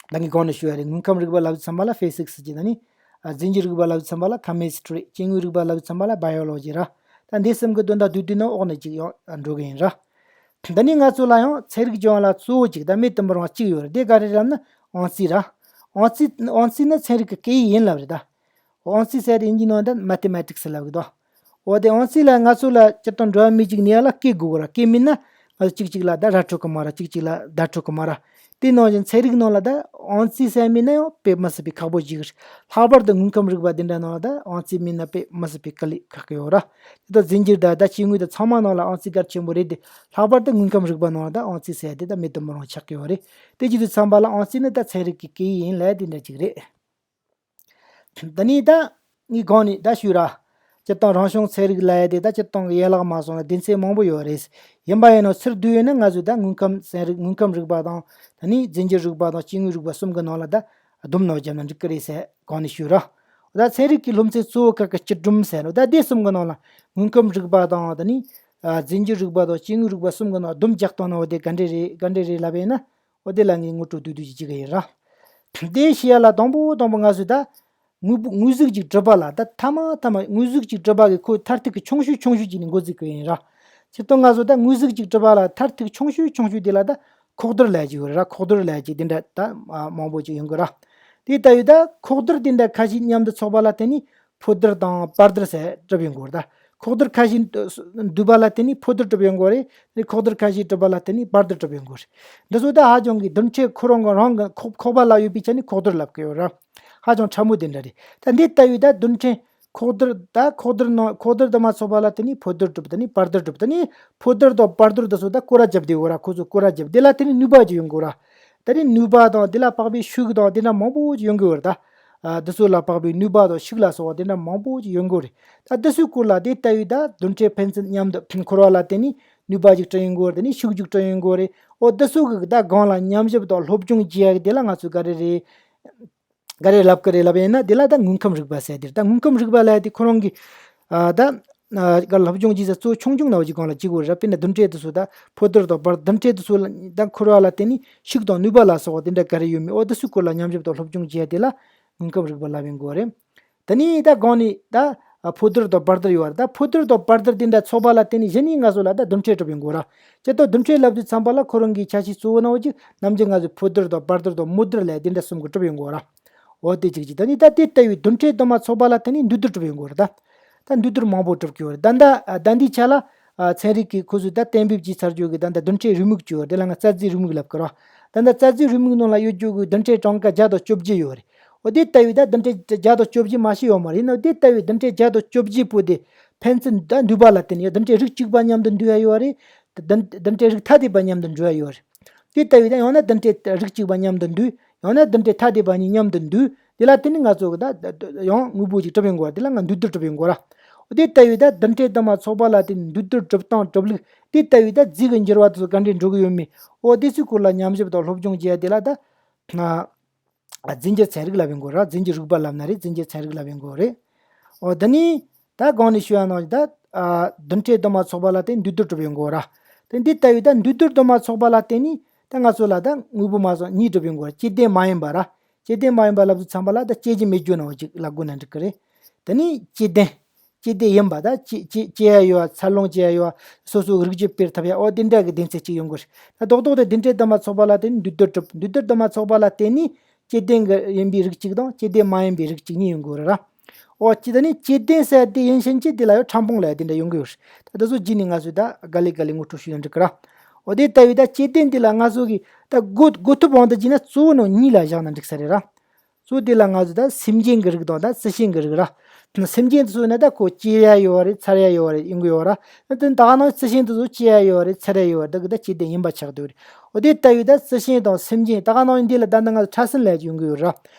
ད་ངས་གོང་ནས་ཞུ་ཡ་རེད། དངོས་ཁམས་རིག་པ་ལབ་དུས་ཙམ་པ་ལ་ཕི་སིག་སི་ཅིག་ད་ནི་ཨ་རྫས་འགྱུར་རིག་པ་ལབ་དུས་ཙམ་པ་ལ་ཁེ་མི་སི་ཊི་རི། སྐྱེ་དངོས་རིག་པ་ལབ་དུས་ཙམ་པ་ལ་བྷ་ཡོ་ལོ་ཇི་ར། ད་འདི་གསུམ་གི་དོན་དག་བསྡུས་བསྡུས་ན་འོག་ནས་ཅིག་ཡང་འགྲོ་གི་ཡིན་ར། ད་ནི་ང་ཚོ་ལ་ཡང་ཚན་རིག་སྦྱོང་བ་ལ་གཙོ་བོ་གཅིག་ད་མེད་དུ་མི་རུང་བ་གཅིག་ཡོད་རེད། དེ་ག་རེ་རེད་ལབ་ན་ཨང་རྩིས་ར། ཨང་རྩིས་ཨང་རྩིས་ནི་ཚན་རིག་གི་སྐད་ཡིག་ཡིན་ལབ་རེད་ད། ཨང་རྩིས་ཟེར་དེ་དབྱིན་ཇིའི་ནང་ད་མེ་ཐེ་མེ་ཊིག་སི་ལབ་གི་འདུག་འོ་དེ་ཨང་རྩིས་ལ་ང་ཚོ་ལ་སྤྱིར་བཏང་འགྲོ་བ་མི་གཅིག་ནས་ལ་སྐད་དགོས་གི་ར། སྐད་མེད་ན་ང་ཚོ་གཅིག་གཅིག་ལ་ད་ར་འཕྲོད་གི་མ་ར། གཅིག་གཅིག་ལ་བརྡ་འཕྲོད་གི་མ་ར། དེ་ནང་བཞིན་ཚན་རིག་ནང་ལ་ད་ཨང་རྩིས་ཟེར་མེད་ན་ཡང་དཔེ་མི་སྲིད་པའི་ཁག་པོ་ཞིག་རེད། ལྷག་པར་དུ་དངོས་ཁམས་རིག་པ་དེ་འདྲ་ནང་ལ་ད་ཨང་རྩིས་མེད་ན་དཔེ་མི་སྲིད་པའི་དཀའ་ལས་ཁག་གི་ཡོད་ར། དེ་ད་རྫས་འགྱུར་ད་ད་སྐྱེ་དངོས་ད་ཚང་མ་ནང་ལ་ཨང་རྩིས་གལ་ཆེན་པོ་རེད་དེ། ལྷག་པར་དུ་དངོས་ཁམས་རིག་པ་ནང་ལ་ད་ཨང་རྩིས་ཟེར་དེ་ད་མེད་དུ་མི་རུང་ཆགས་ཀྱི་ཡོད་རེད། དེ་བྱེད་དུས་ཙམ་པ་ལ་ཨང་རྩིས་ནི་ད་ཚན་རིག་གི་སྐད་ཡིག་ཡིན་ལབ་དེ་འདྲ་ཅིག་རེད། ད་ནི་ད་ངས་གོང་ནས་ད་ཞུས་ར། སྤྱིར་བཏང་རང་བྱུང་ཚན་རིག་ལབ་ཡ་དེ་ད་སྤྱིར་བཏང་གི་ཡན་ལག་མ་སོང་ན་སྡེ་ཚན་མང་པོ་ཡོད་རེད། ཡིན་པ་ཡིན་ནོ་ཚུར་བསྡུས་ཡོད་ན་ང་ཚོས་ད་དངོས་ཁམས་ཚན་རིག་དངོས་ཁམས་རིག་པ་དང་། ད་ནི་རྫས་འགྱུར་རིག་པ་དང་སྐྱེ་དངོས་རིག་པ་གསུམ་གི་ནང་ལ་ད་སྡོམ་ནང་བརྒྱབ་ན་འགྲིག་གི་རེད་ཟེར་གོང་ནས་ཞུས་ར། ད་ཚན་རིག་གི་སློབ་ཚན་གཙོ་བོ་ཁག་གི་བཅུ་སྒྲོམ་ཟེར་ནོ་ད་དེ་གསུམ་གི་ནང་ལ་དངོས་ཁམས་རིག་པ་དང་། ད་ནི་ཨ་རྫས་འགྱུར་རིག་པ་དང་སྐྱེ་དངོས་རིག་པ་གསུམ་གི་ནང་སྡོམ་རྒྱག་སྟངས་ནང་འོ་དེ་ག་འདྲས་རེད་ག་འདྲས་རེད་ལབ་ཡིན་ན། འོ་དེ་ལ་ངས་ངོ་སྤྲོད་བསྡུས་བསྡུས་ཅིག་བྱེད་ཀྱི་ཡིན་ར། དེ་བཤད་ཡ་ལ་དང་པོ་དང་པོ་ང་ཚོས་ད་དངོས་པོ་དངོས་གཟུགས་ཅིག་གྲུབ་པ་ལ། ད་ཐ་མ་ཐ་མ་དངོས་གཟུགས་ཅིག་གྲུབ་པ་གི་ཁོའི་མཐར་ཐུག་གི་ཆུང་ཤོས་ཆུང་ཤོས་ཅིག་ནས་འགོ་འཛུགས་ཀྱི་ཡིན་ར། སྤྱིར་བཏང་ང་ཚོ་ད་དངོས་གཟུགས་ཅིག་གྲུབ་པ་ལ་མཐར་ཐུག་ཆུང་ཤོས་ཆུང་ཤོས་དེ་ལ་ད་ཁོག་རྡུལ་ལབ་ཀྱི་ཡོད་ར། ཁོག་རྡུལ་ལབ་ཀྱི་དེ་འདྲ་ད་མང་པོ་ཅིག་ཡོང་གི་ར། དེ་ལྟ་བུའི་ད་ཁོག་རྡུལ་དེ་འདྲ་ཁ་ཤས་མཉམ་དུ་ཚོགས་པ་ལ་བརྟེན་ནས་ཕོ་རྡུལ་དང་བར་རྡུལ་ཟེར་གྲུབ་ཡོང་གི་ཡོད་ར། ད་ཁོག་རྡུལ་ཁ་ཤས་འདུས་པ་ལ་བརྟེན་ནས་ཕོ་རྡུལ་གྲུབ་ཡོང་གི་ཡོད་རེད། ཁོག་རྡུལ་ཁ་ཤས་གྲུབ་པ་ལ་བརྟེན་ནས་བར་རྡུལ་གྲུབ་ཡོང་གི་ཡོད་རེད། འདི་ཚོ་ད་ཧ་ཅང་གི་རྡུལ་ཕྲན་ཁོ་རང་གི་རང་གི་ཁོག་ཁོག་པ་ལ་ཡོད་པའི་ཆ་ནས་ཁོག་རྡུལ་ལབ་ཀྱི་ཡོད་ར། ཧ་ཅང་ཕྲ་མོ་དེ་འདྲ་རེད། ད་འདི་ལྟ་བུའི་ད་རྡུལ་ཕྲན་ཁོག་རྡུལ་ད་ཁོག་རྡུལ་ནང་ཁོག་རྡུལ་དུ་མ་ཚོགས་པ་ལ་བརྟེན་ནས་ཕོ་རྡུལ་གྲུབ། ད་ནི་བར་རྡུལ་གྲུབ། ད་ནི་ཕོ་རྡུལ་དང་བར་རྡུལ་དེ་ཚོ་ད་སྐོར་ར་བརྒྱབ་བསྡད་ཡོད་ར། ཁོ་ཚོ་སྐོར་ར་བརྒྱབ་དེ་ལ་བརྟེན་ནས་ནུས་པ་ཅིག་ཡོང་གི་ཡོད་ར། ད་ནི་ནུས་པ་དང་དེ་ལ་དཔག་པའི་ཤུགས་དང་དེ་འདྲ་མང་པོ་ཅིག་ཡོང་གི་ཡོད་རེད་ད། ཨ་དེ་ཚོ་ལ་དཔག་པའི་ནུས་པ་དང་ཤུགས་ལ་སོགས་པ་དེ་འདྲ་མང་པོ་ཅིག་ཡོང་གི་ཡོད་རེད། ད་དེ་ཚོའི་སྐོར་ལ་དེ་ལྟ་བུའི་ད་རྡུལ་ཕྲན་ཕན་ཚུན་མཉམ་དུ་འཁོར་བ་ལ་བརྟེན་ནས་ནུས་པ་ཅིག་སྤྲད་ཡོང་གི་ཡོད་རེད། ད་ནི་ཤུགས་ཅིག་སྤྲད་ཡོང་གི་ཡོད་རེད། འོ་དེ་ཚོ་གི་ད་སྒང་ལ་ཉམས་ཞིབ་དང་སློབ་སྦྱོང་བྱེད་ཡ་གི་དེ་ལ་ང་ཚོས་ག་རེ་རེད། ག་རེ་ལབ་ཀྱི་རེད་ལབ་ཡིན་ན། དེ་ལ་ད་དངོས་ཁམས་རིག་པ་ཟེར་དེ་རེད། ད་དངོས་ཁམས་རིག་པ་ལབ་ཡ་དེ་ཁོ་རང་གི་ཨ་ད་ཨ་ག་སློབ་སྦྱོང་བྱེད་ས་གཙོ་ཆུང་ཆུང་ནང་བཞིན་སྒང་ལ་གཅིག་པོ་རེད། དཔེར་ན་རྡུལ་ཕྲན་དེ་ཚོ་ད་ཕོ་རྡུལ་དང་བར་རྡུལ་ཕྲན་དེ་ཚོ་ལ་ད་འཁོར་བ་ལ་བརྟེན་ནས་ཤུགས་དང་ནུས་པ་ལ་སོགས་པ་དེ་འདྲ་ག་རེ་ཡོད་མེད། འོ་དེ་ཚོའི་སྐོར་ལ་ཉམས་ཞིབ་དང་སློབ་སྦྱོང་བྱེད་ཡ་དེ་ལ་དངོས་ཁམས་རིག་པ་ལབ་ཡོང་གི་རེད། ད་ནི་ད་གོང་ནས་ད་ཕོ་རྡུལ་དང་བར་རྡུལ་ཡོད་རེད། ད་ཕོ་རྡུལ་དང་བར་རྡུལ་དེ་འདྲ་ཚོགས་པ་ལ་བརྟེན་ནས་གཞི་ནས་ང་ཚོ་ལ་ད་རྡུལ་ཕྲན་གྲུབ་ཡོང་གི་ཡོད་ར། སྤྱིར་བཏང་རྡུལ་ཕྲན་ལབ་དུས་ཙམ་པ་ལ་ཁོ་རང་གི་ཆ་ཤས་གཙོ་བོ་ནང་བཞིན་ནམ་རྒྱུན་ང་ཚོས་ཕོ་རྡུལ་དང་བར་རྡུལ་དང་མོ་རྡུལ་ལབ་དེ་འདྲ་གསུམ་གྱིས་གྲུབ་ཡོང་གི་ཡོད་ར། འོ་དེ་གཅིག་གཅིག་ད་ནི་ད་དེ་ལྟ་བུའི་རྡུལ་ཕྲན་དུ་མ་ཚོགས་པ་ལ་བརྟེན་ནས་འདུས་རྡུལ་གྲུབ་ཡོང་གི་ཡོད་རེད་ད། ད་འདུས་རྡུལ་མང་པོ་གྲུབ་ཀྱི་ཡོད་རེད་ད། ད་ད་འདིའི་ཆ་ལ་ཨ་ཚན་རིག་གིས་ཁོ་ཚོས་ད་གཏན་འབེབས་བྱས་ཚར་རྒྱུ་གི་ད་ད་རྡུལ་ཕྲན་རེའུ་མིག་ཅིག་ཡོད་རེད། དེ་ལ་ང་རྩ་རྫས་རེའུ་མིག་ལབ་ཀྱི་རེད། ད་ད་རྩ་རྫས་རེའུ་མིག་ནང་ལ་ཡོད་རྒྱུ་གི་རྡུལ་ཕྲན་གྲངས་ཀ་བརྒྱ་དང་བཅོ་བརྒྱད་ཡོད་རེད། འོ་དེ་ལྟ་བུའི་ད་རྡུལ་ཕྲན་བརྒྱ་དང་བཅོ་བརྒྱད་མ་ཞིག་ཡོད་མ་རེད། ཡིན་ནའང་དེ་ལྟ་བུའི་རྡུལ་ཕྲན་བརྒྱ་དང་བཅོ་བརྒྱད་པོ་དེ་ཕན་ཚུན་ད་འདུས་པ་ལ་བརྟེན་ནས་རྡུལ་ཕྲན་རིགས་གཅིག་པ་མཉམ་དུ་འདུས་ཡ་ཡོད་རེད། རྡུལ་རྡུལ་ཕྲན་རིགས་ཐ་དད་པ་མཉམ་དུ་འདུས་ཡ་ཡོད་རེད། དེ་ལྟ་བུའི་ད་ཡང་ན་རྡུལ་ཕྲན་རིགས་གཅིག་པ་མཉམ་དུ་འདུས། ཡང་ན་རྡུལ་ཕྲན་ཐ་དད་པ་གཉིས་མཉམ་དུ་འདུས། དེ་ལ་བརྟེན་ནས་ང་ཚོ་གི་ད་ད་ད་ཡང་དངོས་པོ་ཅིག་གྲུབ་ཡོང་གི་ཡོད་རེད། དེ་ལ་ང་འདུས་རྡུལ་གྲུབ་ཡོང་གི་ཡོད་རེད། དེ་ལྟ་བུའི་ད་རྡུལ་ཕྲན་དུ་མ་ཚོགས་པ་ལ་བརྟེན་ནས་འདུས་རྡུལ་གྲུབ་སྟངས་གྲུབ་ལུགས་དེ་ལྟ་བུའི་ད་རྫས་ཀྱི་འགྱུར་བ་དེ་ཚོ་ག་འདྲས་འགྲོ་གི་ཡོད་མེད། འོ་དེ་ཚོའི་སྐོར་ལ་ཉམས་ཞིབ་དང་སློབ་སྦྱོང་བྱེད་ཡ་དེ་ལ་ད་ང་རྫས་འགྱུར་ཚན་རིག་ལབ་ཡོང་གི་ཡོད་རེད། རྫས་འགྱུར་རིག་པ་ལབ་ན་རེད། རྫས་འགྱུར་ཚན་རིག་ལབ་ཡོང་གི་ཡོད་རེད། འོ་དེ་ནས་ད་གོང་ནས་ཞུ་ཡ་ནང་བཞིན་ད་ཨ་རྡུལ་ཕྲན་དུ་མ་ཚོགས་པ་ལ་བརྟེན་འདུས་རྡུལ་གྲུབ་ཡོང་གི་ཡོད་རེད། དེ་འདི་ལྟ་བུའི་ད་འདུས་རྡུལ་དུ་མ་ཚོགས་པ་ལ་བརྟེན་ནས་ད་ང་ཚོ་ལ་ད་དངོས་པོ་མ་སོང་གཉིས་གྲུབ་ཡོང་གི་ཡོད་རེད། སྐྱེ་ལྡན་མ་ཡིན་པ་ར། སྐྱེ་ལྡན་མ་ཡིན་པ་ལབ་དུས་ཙམ་པ་ལ་ད་སྐྱེ་རྒྱུ་མེད་རྒྱུ་ནང་བཞིན་ལབ་དགོས་ན་འགྲིག་གི་རེད། དེ་ནས་སྐྱེ་ལྡན། སྐྱེ་ལྡན་ཡིན་པ་ད་སྐྱེ་སྐྱེ་སྐྱེ་ཡ་ཡོད་པ། འཚར་ལོངས་བྱེད་ཡ་ཡོད་པ། སོ་སོའི་རིགས་རྒྱུད་སྤེལ་ཐུབ་ཡ། འོ་དེ་འདྲ་གི་སྡེ་ཚན་གཅིག་ཡོང་གི་རེད། ད་རྡོག་རྡོག་དེ་རྡུལ་ཕྲན་དུ་མ་ཚོགས་པ་ལ་བརྟེན་ནས་འདུས་རྡུལ་གྲུབ། འདུས་རྡུལ་དུ་མ་ཚོགས་པ་ལ་བརྟེན་ནས་སྐྱེ་ལྡན་གྱི་ཡིན་པའི་རིགས་གཅིག་དང་སྐྱེ་ལྡན་མ་ཡིན་པའི་རིགས་གཅིག་གཉིས་ཡོང་གི་ཡོད་རེད་ར། འོ་སྐྱེ་ད་ནི་སྐྱེ་ལྡན་ཟེར་དེ་ཡིན་ཕྱིན་ཆད་དེ་ལ་ཡང་ཕྲ་ཕུང་ལབ་ཡ་དེ་འདྲ་ཡོང་གི་ཡོད་རེད། ད་དེ་ཚོ་རྗེས་ནས་ང་ཚོས་ད་ག་ལེ་ག་ལེ་ངོ་སྤྲོད་ཞུས་ན་འགྲིག་གི་ར། འོ་དེ་ལྟ་བུའི་ད་སྐྱེ་ལྡན་དེ་ལ་ང་ཚོ་གིས་ད་གོ་གོ་ཐོབ་དབང་དུ་བྱས་ན་གཙོ་བོ་ནང་གཉིས་ལ་བཞག་ན་འགྲིག་ས་རེད་ར། གཙོ་བོ་དེ་ལ་ང་ཚོ་ད་སེམས་ཅན་གྱི་རིགས་དང་ད་རྩི་ཤིང་གི་རིགས་ར། སེམས་ཅན་དེ་ཚོ་ནི་ད་ཁོ་སྐྱེ་ཡ་ཡོད་རེད། འཚར་ཡ་ཡོད་རེད། ཡོང་གི་ཡོད་ར། དེ་ད་ག་ནང་རྩི་ཤིང་དེ་ཚོ་སྐྱེ་ཡ་ཡོད་རེད། འཚར་ཡ་ཡོད་རེད། ད་གི་ད་སྐྱེ་ལྡན་ཡིན་པ་ཆགས་འདུག་རེད། འོ་དེ་ལྟ་བུའི་ད་རྩི་ཤིང་དང་སེམས་ཅན། ད་ག་ནང་འདི་ལ་ད་ནི་ང་ཚོ་ཕྲ་སྲིན་ལབ་ཀྱི་ཡོང་གི་ཡོད་ར།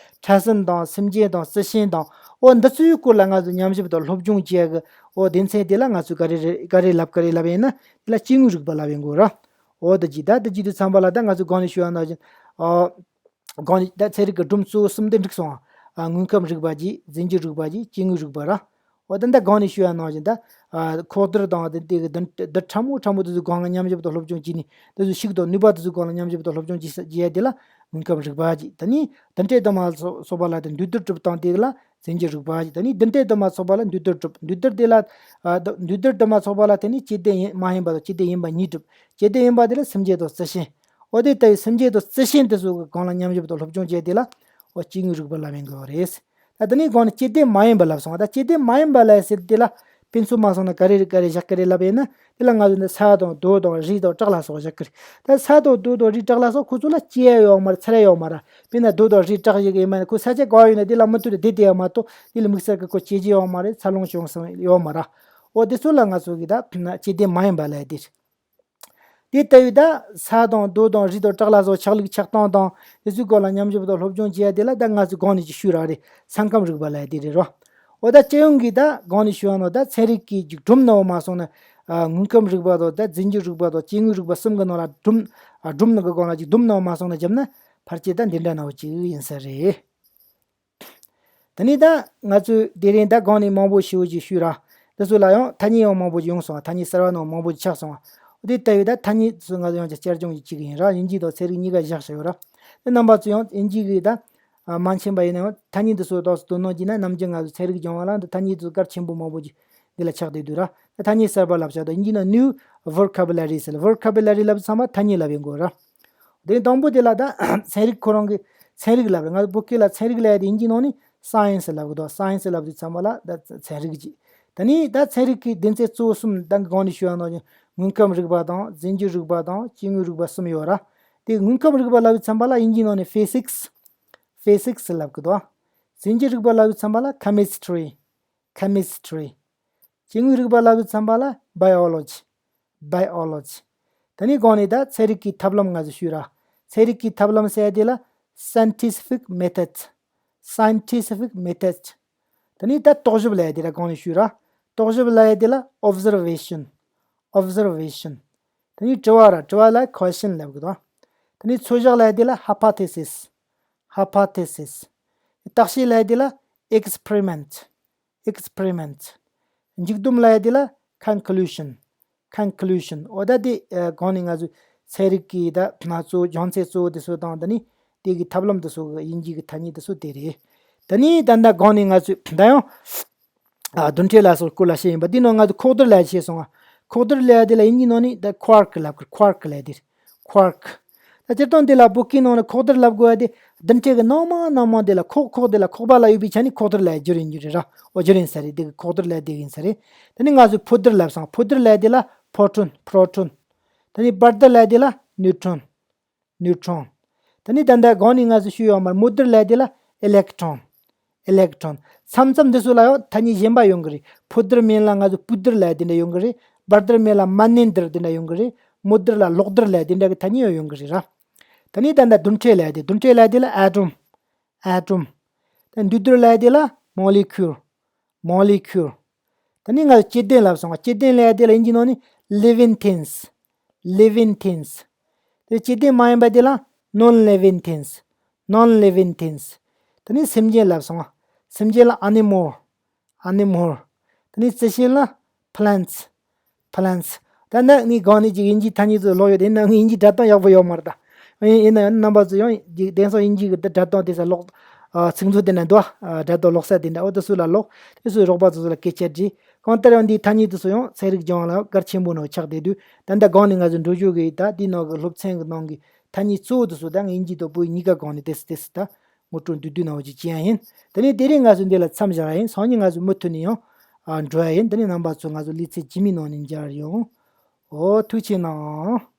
ཕྲ་སྲིན་དང་སེམས་ཅན་དང་རྩི་ཤིང་དང་། འོ་འདི་ཚོའི་སྐོར་ལ་ང་ཚོ་ཉམས་ཞིབ་དང་སློབ་སྦྱོང་བྱེད་ཡ་གི་འོ་སྡེ་ཚན་དེ་ལ་ང་ཚོས་ག་རེ་རེད། ག་རེ་ལབ་ག་རེ་ལབ་ཡིན་ན་དེ་ལ་སྐྱེ་དངོས་རིག་པ་ལབ་ཡོང་གི་ཡོད་ར། འོ་ད་ཅི་ད་ད་ཅི་དུས་ཙམ་པ་ལ་ད་ང་ཚོས་གོང་ནས་ཞུས་པ་ནང་བཞིན། ཨ། གོང་ནས་ད་ཚན་རིག་གི་སྒྲོམ་གཙོ་བོ་གསུམ་དེ་འགྲིག་སོང་ཨ། དངོས་ཁམས་རིག་པ་གཅིག་རྫས་འགྱུར་རིག་པ་གཅིག་སྐྱེ་དངོས་རིག་པ་ར། འོ་ད་ད་གོང་ནས་ཞུས་པ་ནང་བཞིན་ད། ཨ། ཁོག་རྡུལ་དང་དེ་དེ་གི་རྡུལ་རྡུལ་ཕྲ་མོ་ཕྲ་མོ་དེ་ཚོའི་སྒང་ལ་ཉམས་ཞིབ་དང་སློབ་སྦྱོང་བྱས་ནས་དེ་ཚོའི་ཤུགས་དང་ནུས་པ་དེ་ཚོའི་སྒང་ལ་ཉམས་ཞིབ་དང་སློབ་སྦྱོང་བྱས་བྱས་ཡ་དེ་ལ་དངོས་ཁམས་རིག་པ་གཅིག་ད་ནི་རྡུལ་ཕྲན་དུ་མ་ཚོགས་པ་ལ་དེ་འདུས་རྡུལ་གྲུབ་སྟངས་དེ་ལ་རྫས་འགྱུར་རིག་པ་གཅིག་ད་ནི་རྡུལ་ཕྲན་དུ་མ་ཚོགས་པ་ལ་འདུས་རྡུལ་གྲུབ། འདུས་རྡུལ་དེ་ལ། ཨ། འདུས་རྡུལ་དུ་མ་ཚོགས་པ་ལ་བརྟེན་ནས་སྐྱེ་ལྡན་ཡིན་མ་ཡིན་པ་དང་སྐྱེ་ལྡན་ཡིན་པ་གཉིས་གྲུབ། སྐྱེ་ལྡན་ཡིན་པ་དེ་ལ་སེམས་ཅན་དང་རྩི་ཤིང་། འོ་དེ་ལྟ་བུའི་སེམས་ཅན་དང་རྩི་ཤིང་དེ་ཚོ་གི་སྒང་ལ་ཉམས་ཞིབ་དང་སློབ་སྦྱོང་བྱས་དེ་ལ་འོ་སྐྱེ་དངོས་རིག་པ་ལབ་ཡོང་གི་ཡོད་རེད། ད་དེ་ནས་གོང་ནས་སྐྱེ་ལྡན་མ་ཡིན་པ་ལབ་སོང་བ། ད་སྐྱེ་ལྡན་མ་ཡིན་པ་ལབ་ཟེར་དེ་ལ་ཕན་ཚུན་མ་སོང་ན་ག་རེ་རེད་ག་རེ་བཞག་གི་རེད་ལབ་ཡིན་ན། དེ་ལ་ང་ཚོ་འདི་ས་དང་རྡོ་དང་རི་དང་བྲག་ལ་སོགས་བཞག་གི་རེད། ད་ས་དང་རྡོ་དང་རི་བྲག་ལ་སོགས་ཁོ་ཚོ་ལ་སྐྱེ་ཡ་ཡོད་མ་རེད། འཚར་ཡ་ཡོད་མ་རེད། དཔེར་ན་རྡོ་དང་རི་བྲག་ཞིག་ཡིན་མ་ནི་ཁོ་ས་ཆ་ག་བ་ཡོད་ན་དེ་ལ་མུ་མཐུད་དུ་བསྡད་བསྡད་ཡ་མ་གཏོགས་དེ་ལ་དམིགས་བསལ་གྱི་ཁོ་སྐྱེ་རྒྱུ་ཡོད་མ་རེད། འཚར་ལོངས་བྱུང་སོང་ཡོད་མ་རེད། འོ་དེ་ཚོ་ལ་ང་ཚོ་གིས་ད་སྐྱེ་ལྡན་མ་ཡིན་པ་ལབ་ཡ་དེ་རེད། དེ་ལྟ་བུའི་ད་ས་དང་རྡོ་དང་རི་དང་བྲག་ལ་སོགས་ཆགས་ལུགས་ཆགས་སྟངས་དང་དེ་ཚོའི་སྐོར་ལ་ཉམས་ཞིབ་དང་སློབ་སྦྱོང་བྱེད་ཡ་དེ་ལ་ད་ང་ཚོས་གོང་ནས་ཅིག་ཞུས་རག་རེད། ས་ཁམས་རིག་པ་ལབ་ཡ་དེ་རེད་རོ། འོ་ད་སྤྱི་ཡོངས་ཀྱི་ད་གོང་ནས་ཞུས་པ་ནང་ད་ཚན་རིག་གི་ཅིག་སྒྲོམ་ནང་མ་སོང་ན། ཨ། དངོས་ཁམས་རིག་པ་དང་ད་རྫས་འགྱུར་རིག་པ་དང་སྐྱེ་དངོས་རིག་པ་གསུམ་གི་ནང་ལ་སྒྲོམ། ཨ། སྒྲོམ་ནང་གི་སྒང་ལ་ཅིག་སྡོམ་ནང་མ་སོང་ན་བརྒྱབ་ན་ཕལ་ཆེར་ད་འདི་འདྲ་ནང་ཅིག་ཡིན་ས་རེད། དེ་ནས་ད་ང་ཚོས་དེ་རིང་ད་གོང་ནས་མང་པོ་ཞེ་པོ་ཅིག་ཞུས་ར། འདི་ཚོ་ལ་ཡང་ཐ་སྙད་ཡང་མང་པོ་ཅིག་ཡོང་སོང་བ། ཐ་སྙད་གསར་བ་ནང་མང་པོ་ཅིག་ཆགས་སོང་བ། འོ་དེ་ལྟ་བུའི་ད་ཐ་སྙད་ཚོ་ང་ཚོ་ཡང་ཅིག་བསྐྱར་སྦྱོང་ཅིག་བྱེད་ཀྱི་ཡིན་ར། དབྱིན་ཇི་དང་ཚན་རིག་གཉིས་ཀ་བཞག་བཞག་ཡོད་ར། དེ་རྣམ་པ་ཚོ་ཡང་དབྱིན་ཇི་གི་ད་མ་མཁྱེན་པ་ཡིན་ན་ཡང་ཐ་སྙད་འདི་ཚོ་ཏོག་ཙམ་དོ་སྣང་བགྱིས་ན། ནམ་རྒྱུན་ང་ཚོ་ཚན་རིག་སྦྱོང་བ་ལ་འདི་ཐ་སྙད་ཚོ་གལ་ཆེན་པོ་མང་པོ་ཅིག་འདི་ལ་ཆགས་བསྡད་འདུག་ར། ད་ཐ་སྙད་གསར་པ་ལབ་བྱ་དང་དབྱིན་ཇི་ནང་new vocabulary ཟེར། vocabulary ལབ་ཚང་མ་ཐ་སྙད་ལབ་ཡོང་གི་ཡོད་ར། དེ་དང་པོ་དེ་ལ་ད་ཚན་རིག་ཁོ་རང་གི་ཚན་རིག་ལབ་རེད། ང་ཚོ་བོད་སྐད་ལ་ཚན་རིག་ལབ་ཡ་དེ་དབྱིན་ཇིའི་ནང་ནས་སའེན་སི་ལབ་གི་འདུག་སའེན་སི་ལབ་དུས་ཚང་མ་ལ་ད་ཚན་རིག་ཅིག་ད་ནི་ད་ཚན་རིག་གི་སྡེ་ཚན་གཙོ་བོ་གསུམ་ད་གོང་ནས་ཞུས་པ་ནང་བཞིན་དངོས་ཁམས་རིག་པ་དང་རྫས་འགྱུར་རིག་པ་དང་སྐྱེ་དངོས་རིག་པ་གསུམ་ཡོད་ར། དེ་དངོས་ཁམས་རིག་པ་ལབ་དུས་ཚང་མ་ལ་དབྱིན་ཇིའི་ནང་ནས་ཕི་སིག་སི། ཕི་སིག་སི་ལབ་གི་འདུག་རྫས་འགྱུར་རིག་པ་ལབ་དུས་ཚང་མ་ལ་ཁེ་མི་སི་ཊི་རི། ཁེ་མི་སི་ཊི་རི། སྐྱེ་དངོས་རིག་པ་ལབ་དུས་ཚང་མ་ལ་བྷའི་ཨོ་ལོ་ཇི། བྷའི་ཨོ་ལོ་ཇི། དེ་ནས་གོང་ནས་ད་ཚན་རིག་གི་ཐབས་ལམ་ང་ཚོས་ཞུས་ར། ཚན་རིག་གི་ཐབས་ལམ་ཟེར་ཡ་དེ་ལ་scientific method། scientific method། དེ་ནས་ད་རྟོག་ཞིབ་ལབ་ཡ་དེ་ལ་གོང་ནས་ཞུས་ར། རྟོག་ཞིབ་ལབ་ཡ་དེ་ལ་observation། observation། དེ་ནས་དྲི་བ་ར། དྲི་བ་ལ་question ལབ་གི་འདུག་དེ་ནས་ཚོད་བཞག་ལབ་ཡ་དེ་ལ་hypothesis། hypothesis། བརྟག་དཔྱད་ལབ་ཡ་དེ་ལ་experiment། experiment། མཇུག་སྡོམ་ལབ་ཡ་དེ་ལ་conclusion། conclusion། འོ་ད་དེ་ཨ་གོང་ནས་ང་ཚོས་ཚན་རིག་གི་ད་ང་ཚོ་སྦྱོང་ཚན་གཙོ་བོ་དེ་ཚོ་དང་། དེ་ནས་དེ་གི་ཐབས་ལམ་དེ་ཚོ་གི་དབྱིན་ཇི་གི་ཐ་སྙད་དེ་ཚོ་དེ་རེད། དེ་ནས་ད་ལྟ་གོང་ནས་ང་ཚོས་ད་ཡང་ཨ་རྡུལ་ཕྲན་ལ་སོགས་སྐོར་ལ་བཤད་ཡིན་པ། དེ་ནང་ང་ཚོས་ཁོག་རྡུལ་ལབ་ཡ་བཤད་སོང་བ། ཁོག་རྡུལ་ལབ་ཡ་དེ་ལ་དབྱིན་ཇིའི་ནང་ནས་ད་quark ལབ་ཀྱི། quark ལབ་ཡ་དེ་རེད། quark། ད་སྤྱིར་བཏང་དེ་ལ་བོད་སྐད་ནང་ལ་ཁོག་རྡུལ་ལབ་དགོས་པ་དེ་ རྡུལ་ཕྲན་གྱི་ནང་མ་ནང་མ་དེ་ལ་ཁོག་ཁོག་དེ་ལ་ཁོག་པ་ལ་ཡོད་པའི་ཆ་ནས་ཁོག་རྡུལ་ལབ་རྒྱུ་རེད་རྒྱུ་རེད་ར། འོ་རྒྱུ་རེད་ས་རེད། དེ་གི་ཁོག་རྡུལ་ལབ་དེ་ཡིན་ས་རེད། དེ་ནས་ང་ཚོས་ཕོ་རྡུལ་ལབ་སོང་། ཕོ་རྡུལ་ལབ་དེ་ལ་ཕོ་ཊོན་པྲོ་ཊོན། དེ་ནས་བར་རྡུལ་ལབ་དེ་ལ་ནིའུ་ཊོན་ནིའུ་ཊོན། དེ་ནས་ད་ལྟ་གོང་ནས་ང་ཚོས་ཞུས་ཡོད་མ་རེད། མོ་རྡུལ་ལབ་དེ་ལ་ཨི་ལེག་ཊོན་ཨི་ལེག་ཊོན། མཚམས་མཚམས་འདི་ཚོ་ལ་ཡང་ཐ་སྙད་གཞན་པ་ཡོང་གི་རེད། ཕོ་རྡུལ་མིན་ལ་ང་ཚོ་སྤུ་རྡུལ་ལབ་དེ་འདྲ་ཡོང་གི་རེད། བར་རྡུལ་མིན་ལ་མ་ནིང་རྡུལ་དེ་འདྲ་ཡོང་གི་རེད། མོ་རྡུལ་ལ་གློག་རྡུལ་ལབ་དེ་འདྲ་གི་ཐ་སྙད་ཡང་ཡོང་གི་རེད་ར། དེ་ནས་ད་ལྟ་རྡུལ་ཕྲན་ལབ་དེ་རྡུལ་ཕྲན་ལབ་དེ་ལ་ཨ་ཊོམ་ཨ་ཊོམ། དེ་འདུས་རྡུལ་ལབ་དེ་ལ་མོ་ལེ་ཁུལ་མོ་ལེ་ཁུལ། དེ་ནས་ང་ཚོ་སྐྱེ་ལྡན་ལབ་སོང་། སྐྱེ་ལྡན་ལབ་དེ་ལ་དབྱིན་ཇིའི་ནང་ནས་ལི་ཝིང་ཐིངས་ལི་ཝིང་ཐིངས། དེ་སྐྱེ་ལྡན་མ་ཡིན་པ་དེ་ལ་ནོན་ལི་ཝིང་ཐིངས་ནོན་ལི་ཝིང་ཐིངས། དེ་ནས་སེམས་ཅན་ལབ་སོང་། སེམས་ཅན་ལ་ཨ་ནི་མོལ་ཨ་ནི་མོལ། དེ་ནས་རྩི་ཤིང་ལ་ཕ་ལན་ཊི་ཕ་ལན་ཊི། ད་ནི་ངས་གོང་ནས་ཅིག་དབྱིན་ཇིའི་ཐ་སྙད་ཚོ་ཀློག་ཡོད་དེ། ཡིན་ནའང་ངའི་དབྱིན་ཇིའི་སྒྲ་གདངས་ཡག་པོ་ཡོད་མ་རེད་ད། ཡིན་ཡིན་ན་ཡང་རྣམ་པ་ཚོ་ཡང་ཅིག་དེང་སང་དབྱིན་ཇི་གི་དེ་སྒྲ་གདངས་དེ་ས་ཀློག་ཨ་ཚིག་མཛོད་དེ་ན་འདུག་ཨ་སྒྲ་གདངས་ཀློག་ས་དེ་འདྲ། འོ་དེ་ཚོ་ལ་ཀློག་དེ་ཚོའི་རོགས་པ་ཚོ་ཚོ་ལ་སྐད་ཆ་དྲིས། གང་ལྟར་ཡང་འདིའི་ཐ་སྙད་དེ་ཚོ་ཡང་ཚན་རིག་སྦྱང་བ་ལ་གལ་ཆེན་པོ་ནང་ཆགས་བསྡད་དུས། ད་ལྟ་གོང་ནས་ང་ཚོ་འགྲོ་རྒྱུ་གི་ད་འདི་ནང་གི་སློབ་ཚན་གི་ནང་གི་ཐ་སྙད་གཙོ་བོ་དེ་ཚོ་ད་ངས་དབྱིན་ཇི་དང་བོད་ཡིག་གཉིས་ཀ་སྒང་ནས་ཏོག་ཙམ་ཏོག་ཙམ་ད་ངོ་སྤྲོད་མདོར་བསྡུས་གནང་བ་ཅིག་བྱེད་ཡ་ཡིན། དེ་ནས་དེ་རིང་ང་ཚོ་འདི་ལ་མཚམས་བཞག་ཡ་ཡིན། སང་ཉིན་ང་ཚོ་མུ་མཐུད་ནས་ཡང་ཨ་འགྲོ་ཡ་ཡིན། དེ་ནས་རྣམ་པ་ཚོ་ང་ཚོ་ལེ་ཚན་རྗེས་མའི་ནང་ནས་མཇལ་ཡོང་། འོ་ཐུགས་རྗེ་གནང་།